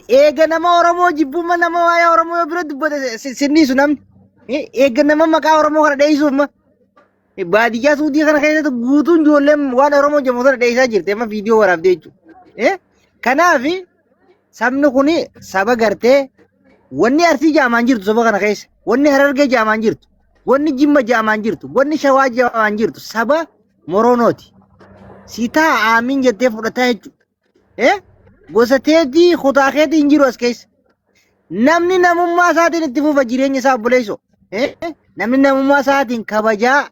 Eega nama Oromoo jibbumma nama waa'ee Oromoo yoo bira dubbate sinniisu namni. Eega nama maqaa Oromoo kana dheessuuf ma. Baadiyyaa Suudii kana keessatti guutuun ijoolleen waan Oromoo jedhamu sana dheessaa jirti amma viidiyoo waraabdee jechuudha. Kanaaf sabni kun saba gartee wanni Arsii jaamaan jirtu saba kana keessa wanni Harargee jaamaan jirtu wanni Jimma jaamaan jirtu wanni Shawaa jaamaan jirtu saba Moroonooti. Si taa aamiin jettee fudhataa jechuudha. Eh? Gosa teetii kutaa keetii hin jiru as keessa. Namni namummaa isaatiin itti fufa jireenya isaa obboleessoo. Eh? Namni namummaa isaatiin kabajaa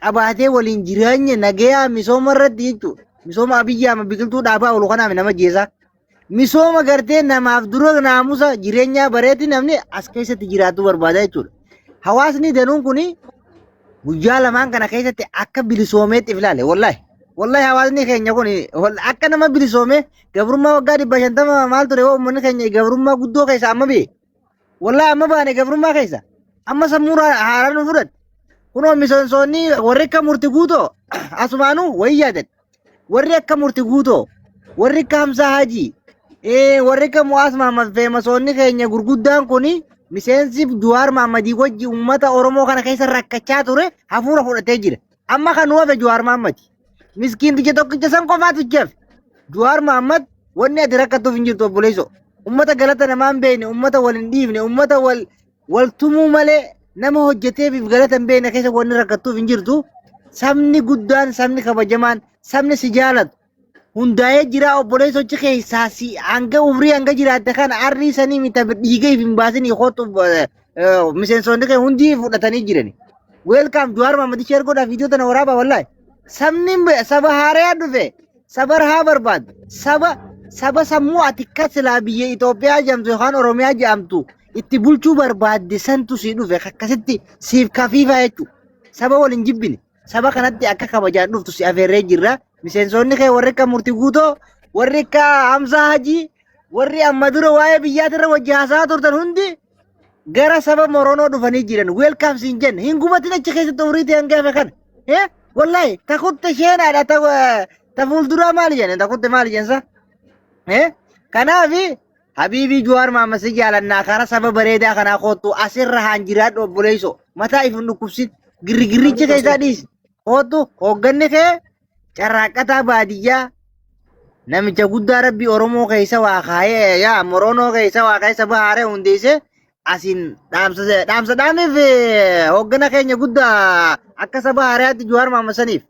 qabaatee waliin jireenya nagayaa misooma irratti jechuudha. Misooma Abiyyi Ahmad biqiltuu dhaabaa oolu kanaaf nama jeesaa. Misooma gartee namaaf dura naamusa jireenyaa bareeti namni as keessatti jiraatu barbaada jechuudha. Hawaasni danuun kuni guyyaa lamaan kana keessatti akka bilisoomeetti if ilaale wallahi. Wallahi hawaasni keenya kun akka nama bilisoomee gabrummaa waggaa 550 maal ture hoo uummanni keenya gabrummaa guddoo keessa amma ba'e. Wallahi amma baane gabrummaa keessa. Amma sammuu haaraa nu fudhate. Kunoo misoomsoonni warri akka murti guutoo asumaanuu wayii yaadan. Warri akka murti guutoo, warri akka Hamzaa Hajii, warri akka Mu'aaz Mahammad feemasoonni keenya gurguddaan kun miseensi Juwaar Mahammadii wajji uummata Oromoo kana keessa rakkachaa ture hafuura fudhatee jira. Amma kan nu hafe Juwaar Mahammadi. Miskiinticha tokkicha san qofaatu itti hafe. Juwaar Mahammad wanni ati rakkattuuf hin jirtu obboleessoo. Ummata galata namaa hin beekne, ummata wal hin dhiifne, ummata wal wal tumuu malee nama hojjeteefiif galata hin beekne keessa wanni rakkattuuf hin jirtu. Sabni guddaan, sabni kabajamaan, sabni si jaalatu hundaa'ee jira obboleessa hojii keessaa si hanga umrii hanga jiraatte kana arrii sanii mita dhiiga if hin baasin kootu miseensonni kee hundi fudhatanii jirani. Welcome Jawaar Mahammad share godhaa viidiyoo tana waraabaa wallaahi. Sabni saba haarayaa dhufe saba rahaa barbaadu saba saba sammuu ati akka silaa biyya Itoophiyaa jedhamtu yookaan Oromiyaa jedhamtu itti bulchuu barbaadde santu si dhufe akkasitti siif kafiifaa jechuudha. Saba wal hin jibbine. Saba kanatti akka kabajaan dhuftu si afeerree jirra. Miseensonni kee warri akka Murtii Guutoo, warri akka Hamzaa Hajii, warri amma dura waa'ee biyyaatirra wajji haasa'aa turtan hundi gara saba Moronoo dhufanii jiran. Welcome siin jenne. Hin gubatin achi keessatti umrii ta'e hanga hafe kana. Eh? Wallahi takutte sheenaadha ta fuulduraa maali jenne takutte maali jensa? Eh? Kanaafi Habiibii Juwaar Mahammad si jaalannaa karaa saba bareedaa kanaa koottu asirra haan jiraadhu obboleesso mataa if hin dhukkubsin girrigirricha keessaa dhiisi koottu hoogganni kee carraaqqataa baadiyyaa namicha guddaa rabbii Oromoo keessa waa kaayee yaa Moroonoo keessa waa kaayee saba haaree hundeesse asiin dhaamsa dhaamsa dhaamiif hooggana keenya guddaa akka saba haareetti Juwaar Mahammad saniif.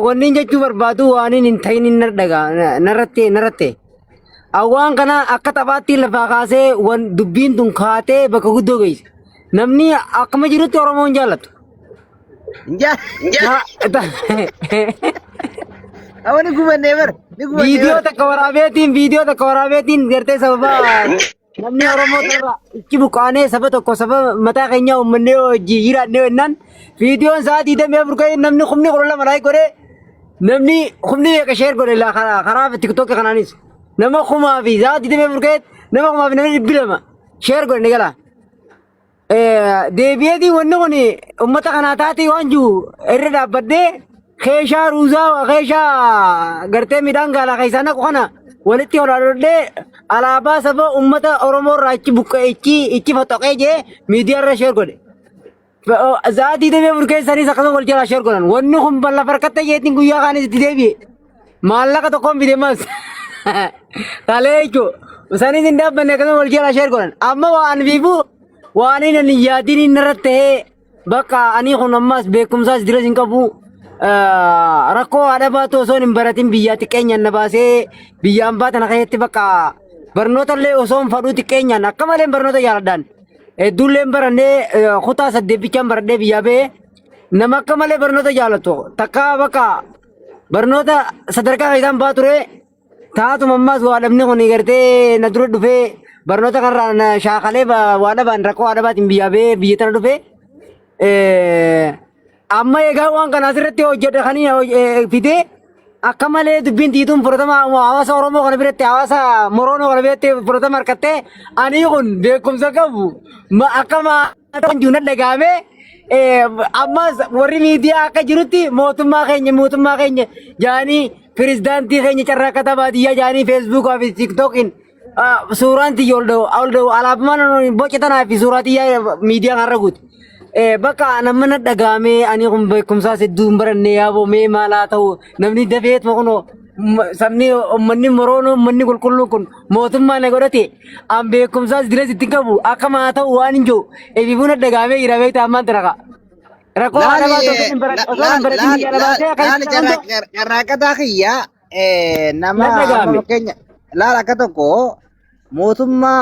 Wanni jechuu barbaadu waan hin ta'in hin dhaga narratti narratti. Awwaan kana akka taphaatti lafaa kaasee wan dubbiin tun kaatee bakka guddoo geesse. Namni akkuma jirutti Oromoon jaallatu.
Awwa ni gubannee bara ni gubannee
Viidiyoo
bara.
takka waraabeetiin viidiyoo takka waraabeetiin gartee sababa Namni Oromoo irraa ichi buqqaanee saba tokko saba mataa keenyaa uummannee hojii jiraannee jennaan viidiyoon sa'aa 24 ka'ee namni 12,000 like godhee namni kumni meeqa share godhe laa karaa karaa tiktookii kanaanis nama kumaa fi sa'aa 24 ka'ee nama kumaa fi namni 200 share godhe ni gala. Deebi'eetii wanni kun uummata kanaa taatee waan jiru irra dhaabbadhee keeshaa ruuzaa keeshaa gartee midhaan gaalaa keessaa naqu kana walitti holaadhodhee alaabaa saba uummata Oromoo irraa ichi buqqee ichi ichi foxoqee jee miidiyaa irra sheer godhe. Sa'aatii 24 keessanis akkasuma wal jalaa sheer godhan. Wanni kun bal'a farkatta jeetiin guyyaa kaanis itti deebi'e. Maallaqa tokkoon fide mas. Kalee jechuun. Isanis hin dhaabbanne akkasuma wal jalaa sheer godhan. Amma waan fiifuu waan inni hin yaadin inni irratti ta'ee bakka ani kun ammas beekumsaas diras hin qabu. Rakkoo haadha baatu osoo hin baratin biyyaa xiqqeenyaan na baasee biyya ambaa tana keessatti bakka barnoota illee osoo hin fadhuu xiqqeenyaan akka malee barnoota jaaladhaan. Hedduullee hin barannee kutaa saddeettichaan baradhee biyyaa ba'ee nama akka malee barnoota jaalatu takka bakka barnoota sadarkaa keessaan baa ture taatuma ammaas waa dhabni kun gartee na dura dhufee barnoota kanarraa na shaakalee waa dhabaan rakkoo waa dhabaatiin biyyaa ba'ee biyya tana dhufee amma egaa waan kana asirratti hojjedha kan fidee akka malee dubbiin tiituun fudhatama hawaasa Oromoo kana biratti hawaasa Moroonoo kana biratti fudhatama harkattee ani kun beekumsa qabu akka maataan jiru na dhagaame ammas warri miidiyaa akka jirutti mootummaa keenya jaanii pirezidaantii keenya carraa akka baadiyyaa jaanii feesbuukaa fi tiiktookiin suuraan tiyya ol dha'u ol dha'u alaabaan boca tanaa fi suuraa tiyya miidiyaa kanarra guute. Bakka nama na dhagaamee ani kun beekumsaas hedduu hin baranne yaaboo mee maal haa ta'u namni dafeetuma kunoo sabni uummanni moroonoo uummanni qulqulluun kun mootummaa na godhate an beekumsaas diras itti qabu akkam haa ta'u waan hin jiru eebiifuu na dhagaamee jira beektaa ammaan tana ka'a. Rakkoo haadha
Laali
baatu osoo hin barat osoo hin baratin
laali
biyya alabaatee akka
laali
itti ta'antu
carraaqataa kiyya nama
na
amma
dhagaame.
fakkeenya laala akka tokko mootummaa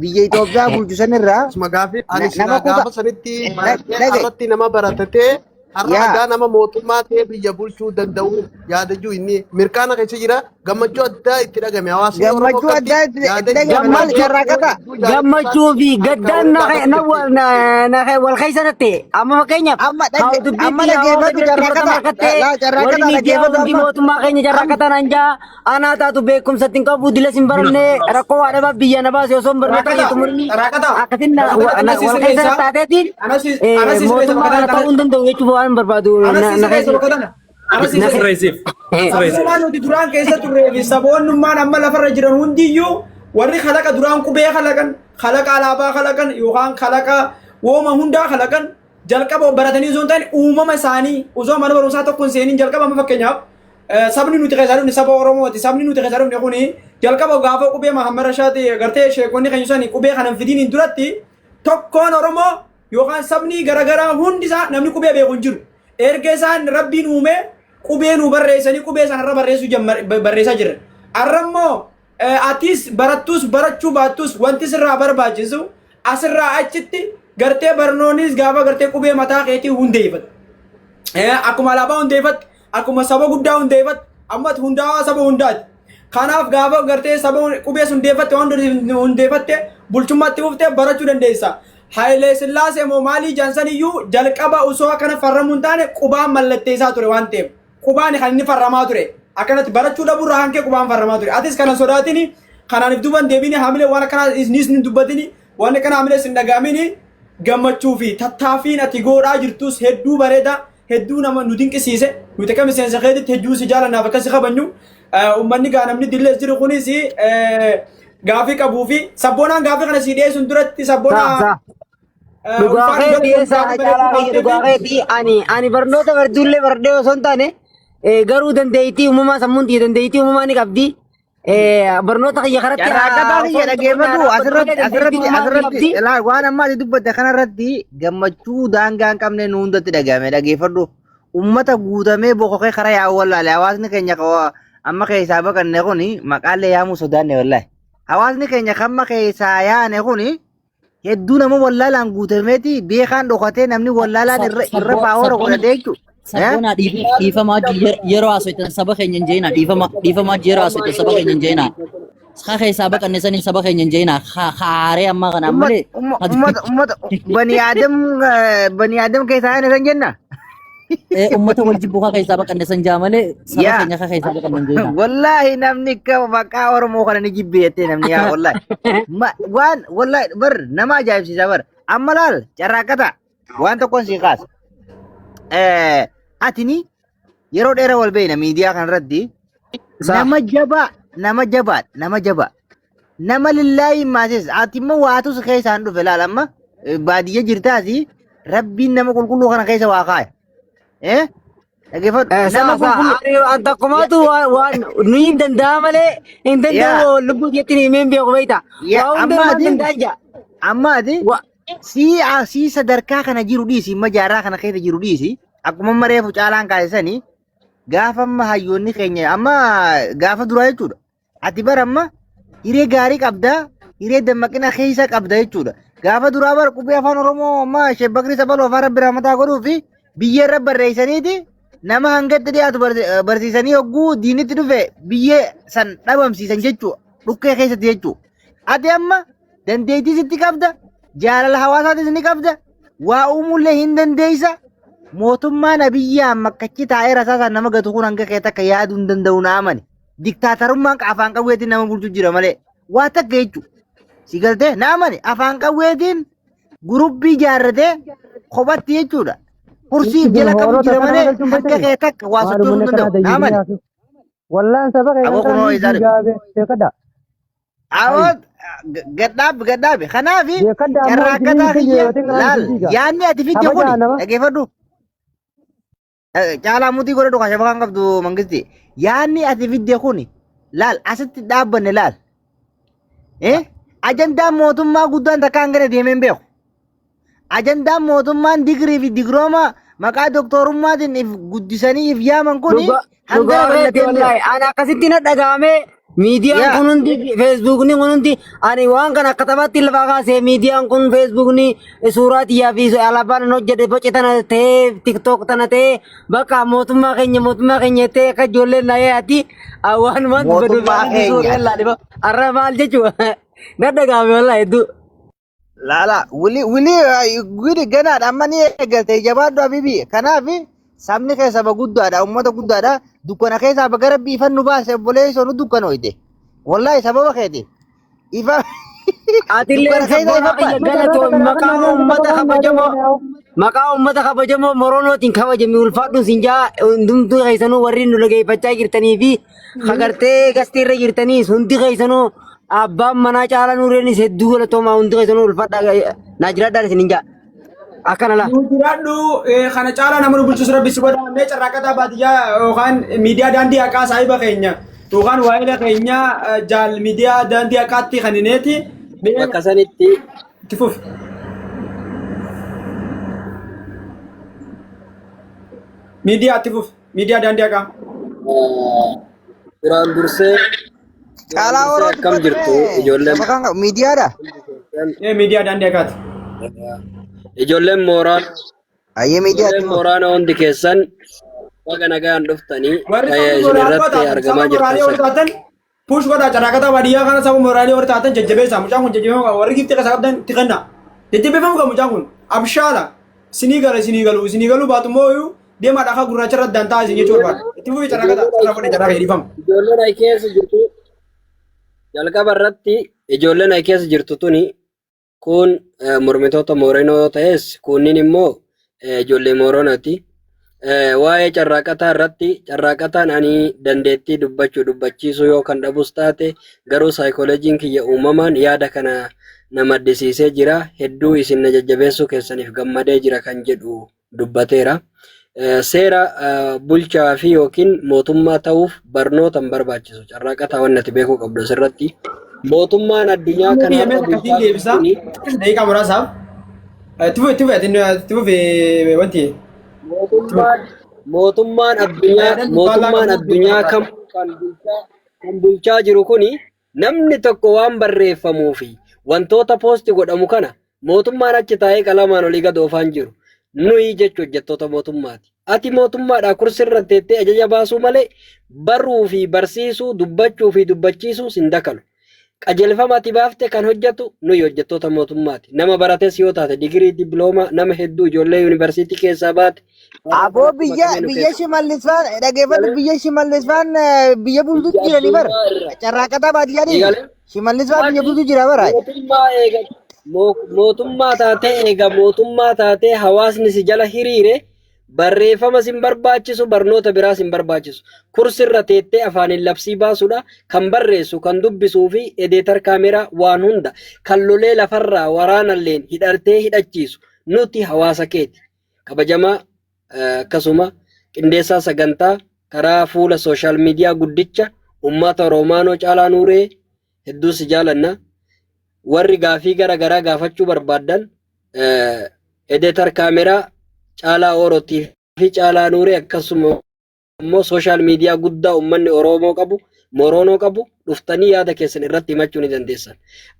biyya Itoophiyaa bulchu sanirraa
Asuma gaafi ani
nama
silaa
kuta
gaafa sanitti baratee
dhagaye
har'atti nama baratatee har'a
yaa
hagaa nama mootummaa ta'ee biyya bulchuu danda'u yaada jiru inni mirkaana keessa jira gammachuu addaa itti dhagame hawaasni Oromoo
gammachuu
akkatti
addaa itti
yaada
itti
jiru
dhagame maal
hedduu
carraaqataa
hedduu jaalachuu
Gammachuu
isaatti
fi
harka
gaddaan
wal
na
gaafatte
na na wal keessa natte amma fakkeenyaaf
amma
haa
dhage
dubbiin
amma
tiyya hawaasa
dhaggeeffadhu
biratti fudhatama
carraaqataa
harkattee
laa
warri
carraaqataa
miidiyaa
dhaggeeffadhu
hundi
amma
mootummaa keenya
amma
carraaqataan hanjaa anaa taatu beekumsa ittiin qabu dilas hin baranne rakkoo waa dhabaa biyya na baase osoo hin barnoota
Raaqata,
kiyya xumurinni
raaqata,
akkasin
raaqata anas
wal keessa
sirreessa,
taateetiin
anas anas sirreessa
mootummaa
bakka
kana
tana,
ta'uu hin danda'u jechuuf waan hin barbaadu
anas
na
sirreessa
keessa
bakka tana, anas
na
sirreessa.
Sirreessiif. Sirreessiif.
Sabummaan nuti duraan keessa turree fi saboonnummaan amma lafarra jiran hundiyyuu warri kalaqa duraan qubee kalaqan, kalaqa alaabaa kalaqan yookaan kalaqa wooma hundaa kalaqan jalqaba baratanii osoo hin taane uumama isaanii osoo mana barumsaa tokko hin seeniin jalqaba amma fakkeenyaaf Sabni nuti keessaa dhufne saba Oromooti. Sabni nuti keessaa dhufne kuni jalqaba gaafa qubee Mahammad Rashaati gartee sheekonni keenya sani qubee kana hin fidiin duratti tokkoon Oromoo yookaan sabni garaagaraa hundi isaa namni qubee beeku hin jiru. Erga isaan Rabbiin uumee qubee nu barreessanii qubee sanarra barreessuu barreessaa jirra. Har'a immoo atis barattus barachuu baattus wanti sirraa barbaachisu asirraa achitti gartee barnoonnis gaafa gartee qubee mataa keetii hundeeffatte. Akkuma alaabaa hundeeffatte, akkuma saba guddaa hundeeffatte, amma hundaa'aa saba hundaati. Kanaaf gaafa gartee saba qubee hundeeffatte waan hundeeffatte bulchummaatti fuftee barachuu dandeessa. Hayilee Sillaasee moo maalii jaansan iyyuu jalqaba osoo akkana farramuu hin taane qubaan mallatteessaa ture waan ta'eef. Qubaan kan inni farramaa ture. Akkanatti barachuu dhabuu irraa hankee qubaan farramaa ture. Atis kana sodaatini kanaan if duuban deebini haamilee waan akkanaa isniis hin dubbatini waan akkana haamilee sin dhagaamini gammachuu fi tattaaffiin ati godhaa jirtus hedduu bareeda hedduu nama nu dinqisiise nuti akka miseensa keetitti hedduu si jaalannaaf akka si kabajnu uummanni gaa namni dillees jiru kunis gaafii qabuu fi sabboonaan gaafii kana si dhiyeessuun duratti
Saa
sabboonaa
saa. Dhugaa
ulfaadhu
keetii
galatoomi
eessa
gaafii
caalaa
bareedduu
kiyya dhugaa
kaasteefi
keetii ani barnoota barduullee baradhee osoo hin taane garuu dandeettii uumamaa sammuun tiyya dandeettii uumamaa ni qabdi. Barnoota kiyya karatti
Carraaqataa
osoo
kiyya
hin ta'in
dhaggeeffadhu
dhaabbadhu
asirratti
malee dandeettii
asirratti
uumamaa ni
asirratti
qabdi.
ilaa waan amma ati dubbatte kanarratti gammachuu daangaa hin qabne nu hundatti dhagahame dhaggeeffadhu. Ummata guutamee bokokee karaa yaa'u wallaale hawaasni keenya amma keessaa baqanne kuni maqaallee yaamuu sodaanne wallaahi. Hawaasni keenya kamma keessaa yaane kuni hedduu nama wallaalaan guutameeti beekaan dhokatee namni wallaalaan irra irra paawara
Sabboona
godhatee jechuudha.
sabboona dhiifama wajjin yeroo haasoftan saba keenya hin jeenaa dhiifama dhiifama wajjin yeroo haasoftan saba keenya hin jeenaa. Ka keessaa baqanne saniin saba keenya hin jeenaa haaree ammaa kanaan
Ummata
malee.
ummata ummata bani aadam bani aadam keessaa yaane san jenna.
Ummata wal jibbu ka keessaa baqanne san jaa malee saba
Yaa
keenya ka keessaa baqanne hin jeenaa.
wallaahi namni akka maqaa Oromoo kana ni jibbe jettee namni yaa wallaahi. Waan wallaahi bar nama ajaa'ibsiisa bar amma laal carraaqqata waan tokkoon siin kaasa. Atini yeroo dheeraa wal beekna miidiyaa kanarratti nama jabaa nama jabaa nama jabaa nama lillaahi maasis ati immoo waatu si keessaan dhufe laal amma baadiyya jirtaasi rabbiin nama qulqulluu kana keessa waa kaaya. Eh? Dhaggeeffadhu
Saa
nama
saa
qulqulluu
ani an takkumaatu waan nu hin danda'a malee hin
yaa
danda'u lubbuu keetti himeen beeku beekta.
yaa
Waa hunda
amma
namaan
ati
danda'an jaa.
amma ati
Wa
sii sii sadarkaa kana jiru dhiisi amma jaarraa kana keessa jiru dhiisi akkuma amma reefu caalaan kaasisanii gaafa amma hayyoonni keenya amma gaafa duraa jechuudha. Ati bara amma hiree gaarii qabda, hiree dammaqina keessa qabda jechuudha. Gaafa duraa bara qubee afaan Oromoo amma Sheek Bakrii Sabaloo afaan Rabbi rahmataa godhuu fi biyyee irra barreessaniiti nama hangatti dhiyaatu barsiisanii hogguu diinitti dhufe biyyee san dhabamsiisan jechuudha. Dhukkee keessatti jechuudha. Ati amma dandeettii sitti qabda, jaalala hawaasaatis ni qabda, waa uumuullee hin dandeessa. Mootummaan Abiyyi amma akkachi taa'ee rasaasaan nama gatu kun hanga kee takka yaaduu hin danda'u na amani. Diktaatarummaan afaan qawweetiin nama bulchu jira malee waa takka jechuudha. Si galtee na amani afaan qawweetiin gurubbii ijaarratee kophatti jechuudha. Kursii
Isin
jala qabu
hoolota
jira
kana
malee
galchuun
hanga
beektani?
kee takka waa
Maal
sochoosuu
uummanni
hin
akkanaa
danda'u. Na amani.
dayyuu Wallaan saba keenya
Aboo
kana
kunoo
ni
isaa dhufe.
diigaabe beekadha.
Aboo
Hayi
gadhaabi gadhaabi. Kanaaf
beekadha ammoo isin
carraaqqataa
hin
kiyya
xiyyeeffatin kanaan
laal
isin diiga.
yaadni ati fidde
Kabajaa
kuni
nama.
dhaggeeffadhu. Caalaa mutii godhadhu kan shabakaan qabdu mangisti. Yaadni ati fidde kuni laal asitti dhaabbanne laal. Eh? Ajandaan mootummaa guddaan takka hangana deemee hin beeku. Ajandaan mootummaan digirii fi digirooma maqaa doktoorummaatiin if guddisanii if yaaman kuni
Dhugaa
hangana
dhugaa keetti
bal'atee hin beeku.
wallaahi ani akkasitti na dhaga'ame miidiyaan
Yaa
kun hundi feesbuukni kun hundi ani waan kana akka taphaatti lafaa kaasee miidiyaan kun feesbuukni suuraa xiyyaa fi alaabaan an hojjedhe boce tana ta'ee tiktook tana ta'ee bakka mootummaa keenya jettee akka ijoolleen na yaati waan waan dubbadhu
mootummaa
waan hundi suuraa
keenya.
illaa arra maal jechuu na dhaga'ame wallaahi hedduu.
Laala wili wili wili ganaadha amma ni eegalte jabaadhu habibi kanaaf sabni kee saba guddaadha ummata guddaadha dukkana keessaa baga rabbi ifan nu baase obboleessoo nu dukkanooyte wallahi sababa keeti ifa
Atillee
dukkana keessaa
sabboonaa
ifa
kiyya
baase
galatoomi maqaa uummata kabajamoo maqaa uummata kabajamoo moronootiin kabajami ulfaadhu sin jaa hundumtuu keessanuu warri nu dhageeffachaa jirtanii fi kagartee gastii irra jirtaniis hundi keessanuu abbaan manaa caala nuureenis hedduu galatoomaa hundi keessanuu ulfaadha naa jiraadhaan isin hin jaa.
Akkana laa.
Nu jiraadhu kana caalaa nama nu bulchus rabbi si godha mee carraaqataa baadiyyaa yookaan miidiyaa daandii haqaa saahiba keenya yookaan waa'ila keenya jaal miidiyaa daandii haqaatti kan hineeti mee
Bakka sanitti
itti fufi. Miidiyaa itti fufi miidiyaa daandii haqaa.
Duraan dursee duraan
Caalaa
dursee
Oroo
akkam
dubbatu
jirtu
mee
ijoolleen
saba kan qabu miidiyaadha.
Miidiyaa daandii haqaati.
Ijoolleen mooraa
Ayyee miidiyaa
ijoolleen
itti fufi.
mooraa hundi keessan baga nagaan dhuftanii
Warri saba
isin
moraalii
irratti
taatan
argamaa
saba
jirtan
moraalii warri taatan push godhaa carraaqataa baadiyyaa kana saba moraalii warri taatan jajjabeessaa mucaan kun jajjabeeffamuu qaba warri giftii keessa qabdan itti kennaa jajjabeeffamuu qaba mucaan kun abshaala isinii gala isinii galu isinii galuu baatu immoo iyyuu deemaa dhakaa gurraacha irra addaan ta'a isin jechuu barbaada itti fufii carraaqataa irra fudhee carraa dhiifama.
Ijoolleen ay keessa jirtu jalqaba irratti ijoolleen ay keessa jirtu tuni kun mormitoota Moorenoo yoo ta'es kunniin immoo ijoollee Mooronaati. Waa'ee carraaqataa irratti carraaqataan ani dandeettii dubbachuu dubbachiisuu yoo kan dhabus taate garuu saayikolojiin kiyya uumamaan yaada kana na maddisiisee jira hedduu isin na jajjabeessuu keessaniif gammadee jira kan jedhu dubbateera. Seera bulchaa fi yookiin mootummaa ta'uuf barnoota hin barbaachisu. Carraaqataa wanni ati beekuu qabdu asirratti. Mootummaan addunyaa
Namni
kana
biyya
har'a
meeshaa akkasiin
bulchaa jiru
deebisa.
kuni
Daqiiqaa muraasaaf. Itti fufi itti fufi ati itti fufi wanti.
mootummaan mootummaan addunyaa
Faayidaan faallaa
mootummaan
qabu
addunyaa kam kan bulchaa jiru kuni namni tokko waan barreeffamuu fi wantoota poosti godhamu kana mootummaan achi taa'ee qalamaan olii gad oofaan jiru. Nuyi jechu hojjettoota mootummaati. Ati mootummaadhaa kursirra teettee ajaja baasuu malee baruu fi barsiisuu, dubbachuu fi dubbachiisuu sin dakalu. Qajeelfama ati baafte kan hojjetu nuyi hojjettoota mootummaati. Nama barates yoo taate digirii, dippiloomaa nama hedduu ijoollee yuunivarsiitii keessaa baate warra
Aboo
kanatti
biyya
makamee nu
biyya
keessa.
Shimallis faan dhaggeeffadhu biyya Shimallis faan biyya bultuutu
Biyya
jiranii bara.
addunyaa irra.
Carraaqataa baadiyyaa deemi.
Eegalee
Shimallis faan biyya
Ati
bultuu jira bara.
mootummaa eega mootummaa taatee eega mootummaa taatee hawaasni si jala hiriire barreeffama sin barbaachisu barnoota biraa sin barbaachisu kursirra teettee afaaniin labsii baasuudha kan barreessu kan dubbisuu fi edeetar kaameraa waan hunda kan lolee lafarraa waraanalleen hidhatee hidhachiisu nuti hawaasa keeti kabajamaa akkasuma qindeessaa sagantaa karaa fuula sooshaal miidiyaa guddicha ummata Roomaanoo Caalaa Nuuree hedduu si jaalanna. Warri gaafii gara garaa gaafachuu barbaaddan edeetar kaameraa Caalaa Oorotii fi Caalaa Nuuree akkasuma immoo sooshaal miidiyaa guddaa uummanni Oromoo qabu, Moroonoo qabu dhuftanii yaada keessan irratti himachuu ni dandeessan.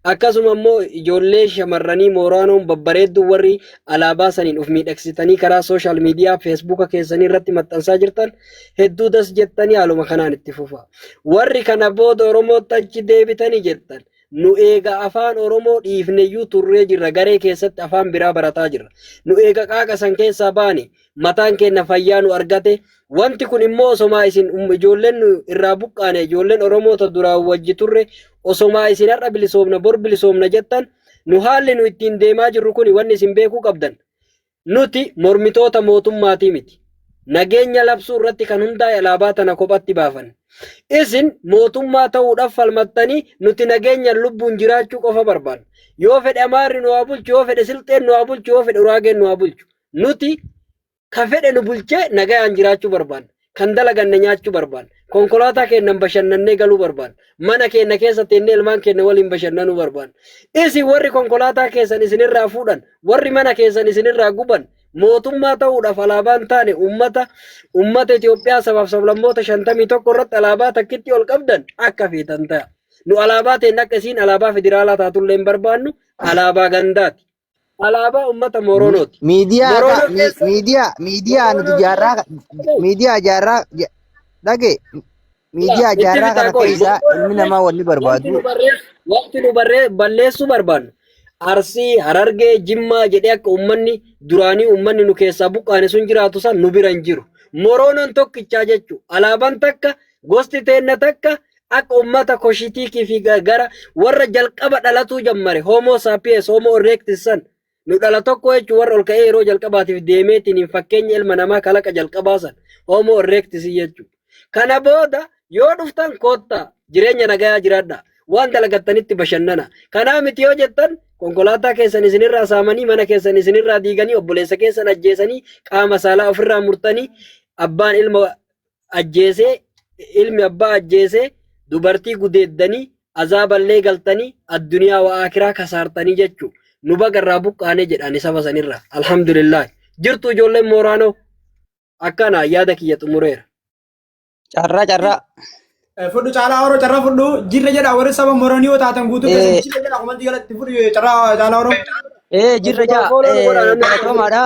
Akkasuma immoo ijoollee shamarranii Mooraanoon babbareedduu warri alaabaa saniin of miidhagsitanii karaa sooshaal miidiyaa feesbuuka keessanii irratti maxxansaa jirtan hedduu das jettanii haaluma kanaan itti fufa. Warri kana booda Oromootti achi deebitanii jettan Nu eega afaan Oromoo dhiifneyyuu turree jirra garee keessatti afaan biraa barataa jirra. Nu eega qaaqa san keessaa baane mataan keenna fayyaa nu argate wanti kun immoo osomaa isin ijoolleen nu irraa buqqaane ijoolleen Oromoo ta duraan wajji turre osomaa isin har'a bilisoomna bor bilisoomna jettan nu haalli nu ittiin deemaa jirru kuni wanni isin beekuu qabdan Nuti mormitoota mootummaatii miti. Nageenya labsuu irratti kan hundaa'e alaabaa tana kophatti baafanne. Isin mootummaa ta'uudhaaf falmattanii nuti nageenyaan lubbuun jiraachuu qofa barbaanna. Yoo fedhe Amaarri nu haa bulchu, yoo fedhe Silxeen nu haa bulchu, yoo fedhe Uraageen nu haa bulchu. Nuti ka fedhe nu bulchee nagayaan jiraachuu barbaanna. Kan dalaganne nyaachuu barbaanna. Konkolaataa keennan bashannannee galuu barbaanna. Mana keenya keessa teennee ilmaan keenya waliin bashannanuu barbaanna. Isin warri konkolaataa keessan isinirraa fuudhan, warri mana keessan isinirraa guban, mootummaa ta'uudhaaf alaabaan taane ummata ummata Itoophiyaa sabaaf sablammoota 51 irratti alaabaa takkitti ol qabdan akka feetan ta'a. Nu alaabaa teenna akka isiin alaabaa federaalaa taatullee hin barbaannu, alaabaa gandaati. Alaabaa ummata Mooronooti.
Miidiyaa ka
Moroonoo keessa
miidiyaa miidiyaa nuti
Moroonoo
jaarraa
keessa
miidiyaa jaarraa dhage miidiyaa
itti
jaarraa
fitaa
kana
qoy.
keessaa ilmi namaa wanni
Wanti
barbaadu
nu barreessu wanti nu barree balleessuu barbaannu Arsii, Harargee, Jimmaa jedhee akka uummanni duraanii uummanni nu keessaa buqqaane sun jiraatu san nu bira hin jiru. Moroonoon tokkichaa jechuudha. Alaabaan takka, gosti teenna takka akka ummata koshitiikii fi gara warra jalqaba dhalatuu jammare homo sapiens homo erectus san nu dhala tokko jechuun warra ol ka'ee yeroo jalqabaatiif deemeetiin hin fakkeenya ilma namaa kalaqa jalqabaa san homo erectus jechuudha. Kana booda yoo dhuftan koottaa jireenya nagayaa jiraadha waan dalagattanitti bashannana. Kanaa miti yoo jettan Konkolaataa keessan isinirraa saamanii, mana keessan isinirraa diiganii, obboleessa keessan ajjeesanii, qaama saalaa ofirraa murtanii, abbaan ilma ajjeesee, ilmi abbaa ajjeesee, dubartii gudeeddanii, azaaballee galtanii, addunyaa wa aakiraa kasaartanii jechuu. Nu baga irraa buqqaanee jedhani saba sanirraa. Alhamdulillah. Jirtu ijoolleen Mooraanoo akkana yaada kiyya xumureera.
Carraa carraa.
Fudhu Caalaa Oroo, carraa fudhu. Jirra jedha warri saba Moranii yoo taatan guutuu keessan jirra jedha komantii jalatti fudhu carraa Caalaa Oroo.
Jirra jaa galatoomaadha.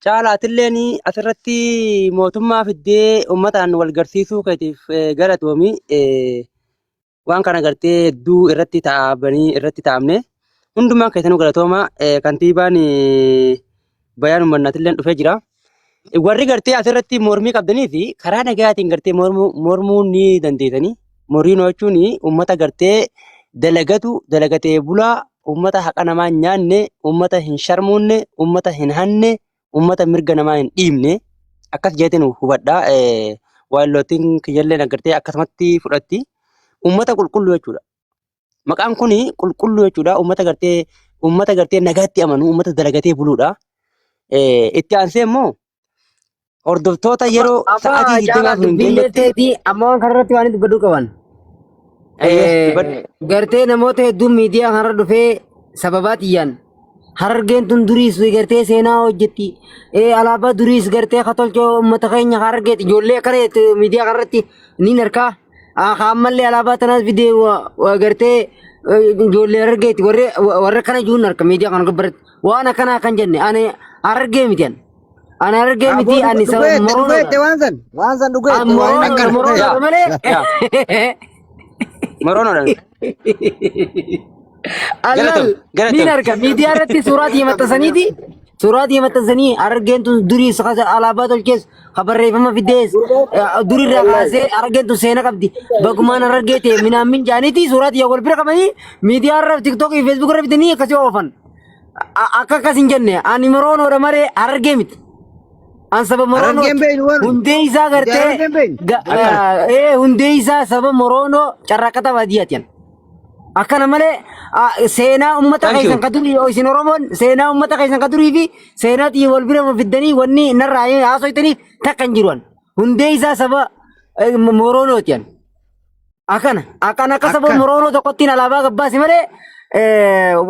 Caalaatilleen asirratti mootummaa fiddee uummataan wal garsiisuu keetiif galatoomi. Waan kana gartee hedduu irratti taa'anii irratti taa'amne. Hundumaa keessanuu galatooma. Kantiibaan bayaan uummannatillee dhufee jira. Warri gartee asirratti mormii qabdanii fi karaa nagayaatiin gartee mormuu ni dandeessanii. Moriinoo jechuun uummata gartee dalagatu, dalagatee bulaa, uummata haqa namaa hin nyaanne, uummata hin sharmuunne, uummata hin hanne, uummata mirga namaa hin dhiibne akkas jeetiin hubadha. Waayilootiin kiyyallee agartee akkasumatti fudhatti. Uummata qulqulluu jechuudha. Maqaan kun qulqulluu jechuudha. Uummata gartee nagaatti amanu, uummata dalagatee buluudha. Itti aansee immoo hordoftoota yeroo
Amma
sa'aatii
Caalaa
24 hin
dubbiin
geenyetti
teetii amma waan kanarratti waan dubbaduu qaban.
Ayyee, dubbadhu.
Gartee namoota hedduun miidiyaa kanarra dhufee sababaa xiyyaan Harargeen tun duriis gartee seenaa hojjetti. Alaabaa duriis gartee katolchoo uummata keenya Harargeeti. Ijoollee akkana jettu miidiyaa kanarratti ni harkaa. Ammallee alaabaa tanaas fidee gartee ijoollee Harargeeti. Warri warra akkana jiruun harka miidiyaa kana gubbaratti. Waan akkanaa kan jenne ani Harargee miti ani. Ani Harargee miti ani saba
Dhugeette
Moronoodha.
waan san waan san
Ani
dhugeette waan inni
Moronoodha
akkana.
Moronoodha malee.
Yaa, Moronoodha.
Allaal
Galatoom,
niin
galatoom.
arga miidiyaa irratti suuraa xiyya maxxansaniiti. Suuraa xiyya maxxansanii Harargeen tun durii alaabaa tolchees ka barreeffama fidees durirraa kaasee Harargeen tun seena qabdi. Bagumaan Harargee ta'e minaan jaaniiti suuraa xiyya wal bira qabanii miidiyaa irra tiktookii fi feesbuuk irra fidanii akkasii oofan. Akka akkas hin jenne ani Moronoodha malee Harargee miti. An saba
Harargeen
Moronooti.
beeynu waan
Hundee isaa
nuti
gartee
Harargeen beeynu.
Hundee isaa saba Moroonoo carraaqata baadiyyaati. Akkana malee seenaa uummata
Thank you.
keessan ka durii isin Oromoon seenaa uummata keessan ka durii fi seenaa xiyya wal bira fiddanii wanni narraa haasoytaniif takka hin jiru. Hundee isaa saba Moronooti. Akkana akkana akka saba
Akkana.
Moroonoo tokkottiin alaabaa gabbaase malee